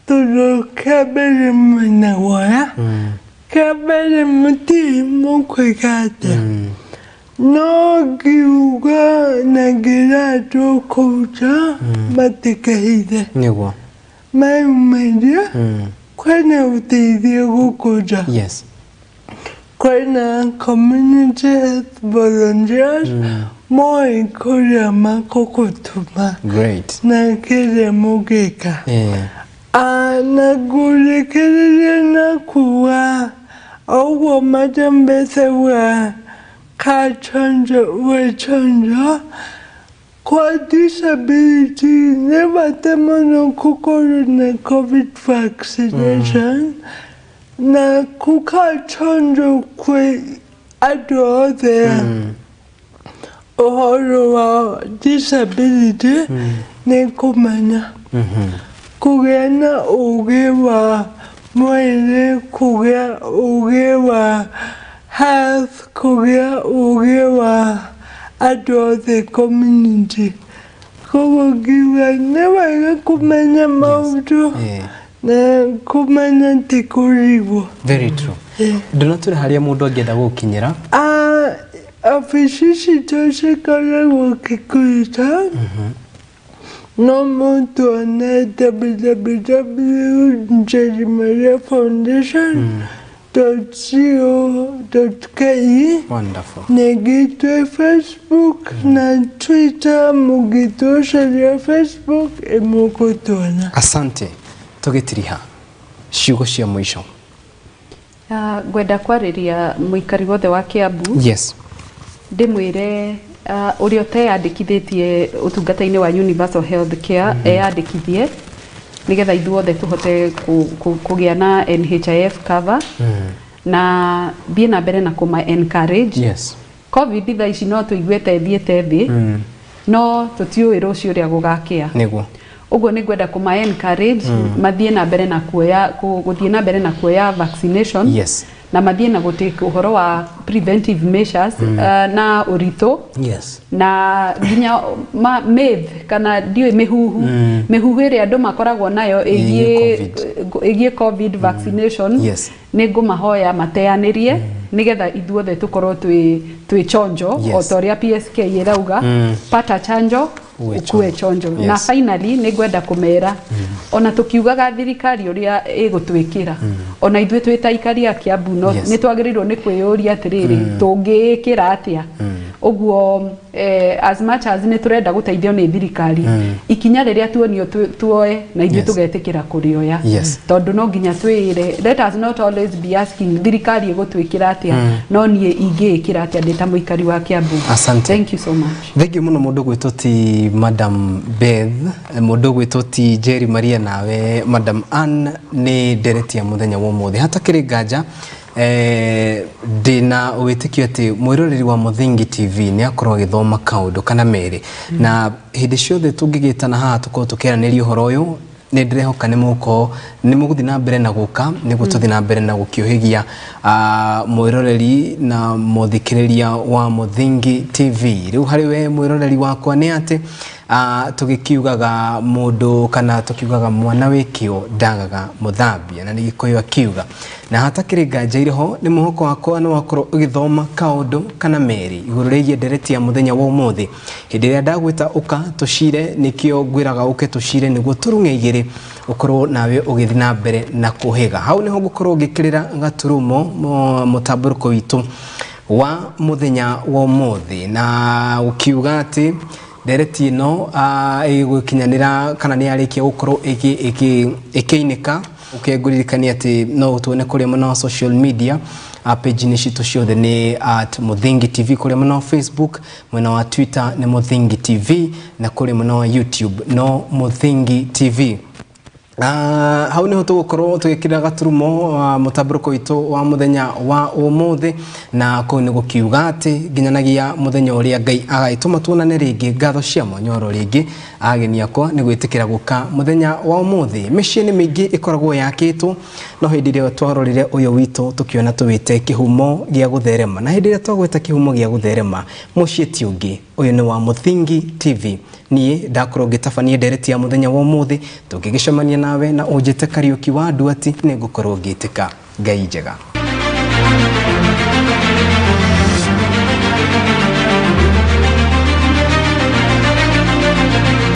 tondũ kĩa mbere mwĩna guoya, kĩa mbere mũtirĩ mũkwĩka atĩa. No ngiuga na ngĩra andũ kũu nja matikehithe, Nĩguo. meyumĩrie, kwĩna ũteithio gũkũ nja. Kwĩna community health volunteers moĩ kũrĩa makũgũtũma Great. na kĩrĩa mũngĩka. Na ngũrĩkĩrĩria na kuga ũguo Madam Beth auga ka chanjo uwe chanjo kwa disability, nĩ bata mũno gũkorwo na COVID vaccination na gũka chanjo kwĩ andũ othe. Ũhoro wa disability nĩ kũmenya, kũgĩa na ũgĩ wa mwĩrĩ, kũgĩa ũgĩ wa health, kũgĩa ũgĩ wa andũ othe community. Koguo ngiuga nĩ wega kũmenya maũndũ na kũmenya ti kũrigwo. Very true. Ndũnatwĩra harĩa mũndũ angĩenda gũkinyĩra? Obici citũ cikoragwo Kikuyu Town. No mũtuone www.njerimaria-foundation.co.ke. Wonderful. Ningĩ twĩ Facebook na Twitter, mũngĩtũcaria Facebook ĩmũgũtuona. Asante. Tũgĩtiriha ciugo cia mũico. Ngwenda kwarĩria mũikari wothe wa Kiambu. Yes. Ndĩmwĩre ũrĩa ũteyandĩkithĩtie ũtungata-inĩ wa Universal Health Care eyandĩkithie nĩgetha ithuothe tũhote kũgĩa na NHIF cover na thiĩ na mbere na kũma encourage. Yes. Covid thaa ici no tũiguĩte ĩthiĩte thĩ no tũtiũĩ rũciũ ũrĩa gũgakĩa. Nĩguo. Ũguo nĩ ngwenda kũma encourage mathiĩ na mbere na kuoya gũthiĩ na mbere na kuoya vaccination. Yes. Na mathiĩ na gũtake ũhoro wa preventive measures na ũritũ. Yes. Na nginya myth kana ndiũĩ mĩhuhu mĩhuhu ĩrĩa andũ makoragwo nayo ĩgiĩ COVID vaccination. Yes. Nĩ ngũmahoya mateanĩrie nĩgetha ithuothe tũkorwo twĩ chonjo. Yes. O ta ũrĩa PSK ĩrauga pata chanjo ukue chonjo. Yes. Na finally nĩ ngwenda kũmera ona tũkiugaga thirikari ũrĩa ĩgũtwĩkĩra ona ithuĩ twĩ ta aikari a Kiambu no Yes. nĩ twagĩrĩirwo nĩ kwĩyũria atĩrĩrĩ tũngĩĩkĩra atĩa. Ũguo as much as nĩ tũrenda gũteithio nĩ thirikari ikinya rĩrĩa tuonio tuoe na ithuĩ Yes. tũgetĩkĩra kũrĩoya. Yes. Tondũ no nginya twĩre let us not always be asking thirikari ĩgũtwĩkĩra atĩa no niĩ ingĩĩkĩra atĩa ndĩ ta mũikari wa Kiambu. Asante. Thank you so much. Thank you mũno mũndũ gwĩtwo ti Madam Beth, mũndũ gwĩtwo ti Jerry Maria nawe Madam Ann nĩ ndereti ya mũthenya wa ũmũthĩ. Hatakĩrĩ nganja ndĩna wĩtĩkio atĩ mwĩroreri wa Mũthingi TV nĩ akorwo agĩthoma kaũndũ kana merĩ na hĩndĩ ciothe tũngĩgĩtana haha tũkorwo tũkĩaranĩria ũhoro ũyũ nĩ ndĩrehoka nĩ mũgũkorwo nĩ mũgũthiĩ na mbere na gũka nĩguo tũthiĩ na mbere na gũkĩũhĩgia mwĩroreri na mũthikĩrĩria wa Mũthingi TV. Rĩu harĩ we mwĩroreri wakwa nĩ atĩ tũgĩkiugaga mũndũ kana tũkiugaga mwana wĩ kĩo ndagaga mũthambia na nĩ Gĩkũyũ akiuga na hatakĩrĩ nganja irĩho nĩ mũhoko wakwa nĩ wakorwo ũgĩthoma kaũndũ kana merĩ igũrũ rĩgiĩ ndereti ya mũthenya wa ũmũthĩ. Hĩndĩ ĩrĩa ndagwĩta ũka tũcire nĩkĩo ngwĩraga ũke tũcire nĩguo tũrung'e igĩrĩ ũkorwo nawe ũgĩthiĩ na mbere na kũhĩga. Hau nĩho ngũkorwo ngĩkĩrĩra gaturumo mũtambũrũko witũ wa mũthenya wa ũmũthĩ na ũkiuga atĩ ndereti ĩno ĩgũkinyanĩra kana nĩ yarĩkia gũkorwo ĩkĩinĩka. Ũkengũririkania atĩ no ũtuone kũrĩa mwena wa social media page-inĩ citũ ciothe nĩ at Mũthingi TV, kũrĩa mwena wa Facebook, mwena wa Twitter nĩ Mũthingi TV na kũrĩa mwena wa YouTube no Mũthingi TV. Hau niho tũgũkorwo tũgĩkĩra gaturumo mũtambũrũko witũ wa mũthenya wa ũmũthĩ na kũu nĩ gũkiuga atĩ nginyanagia mũthenya ũrĩa Ngai agagĩtũma tuonane rĩngĩ. Ngatho cia mwanya oro rĩngĩ ageni akwa nĩ gwĩtĩkĩra gũka mũthenya wa ũmũthĩ. Mĩciĩ nĩ mĩingĩ ĩkoragwo yakĩtwo no hĩndĩ ĩrĩa twarorire ũyũ witũ tũkĩona tũwĩte kĩhumo gĩa gũtherema na hĩndĩ ĩrĩa twagwĩta kĩhumo gĩa gũtherema mũciĩ ti ũngĩ ũyũ nĩ wa Mũthingi TV. Niĩ ndakorwo ngĩtabania ndereti ya mũthenya wa ũmũthĩ tũngĩgĩcemania nawe na ũnjĩte Kariũki wa Nduati nĩ ngũkorwo ngĩtĩka. Ngai njega.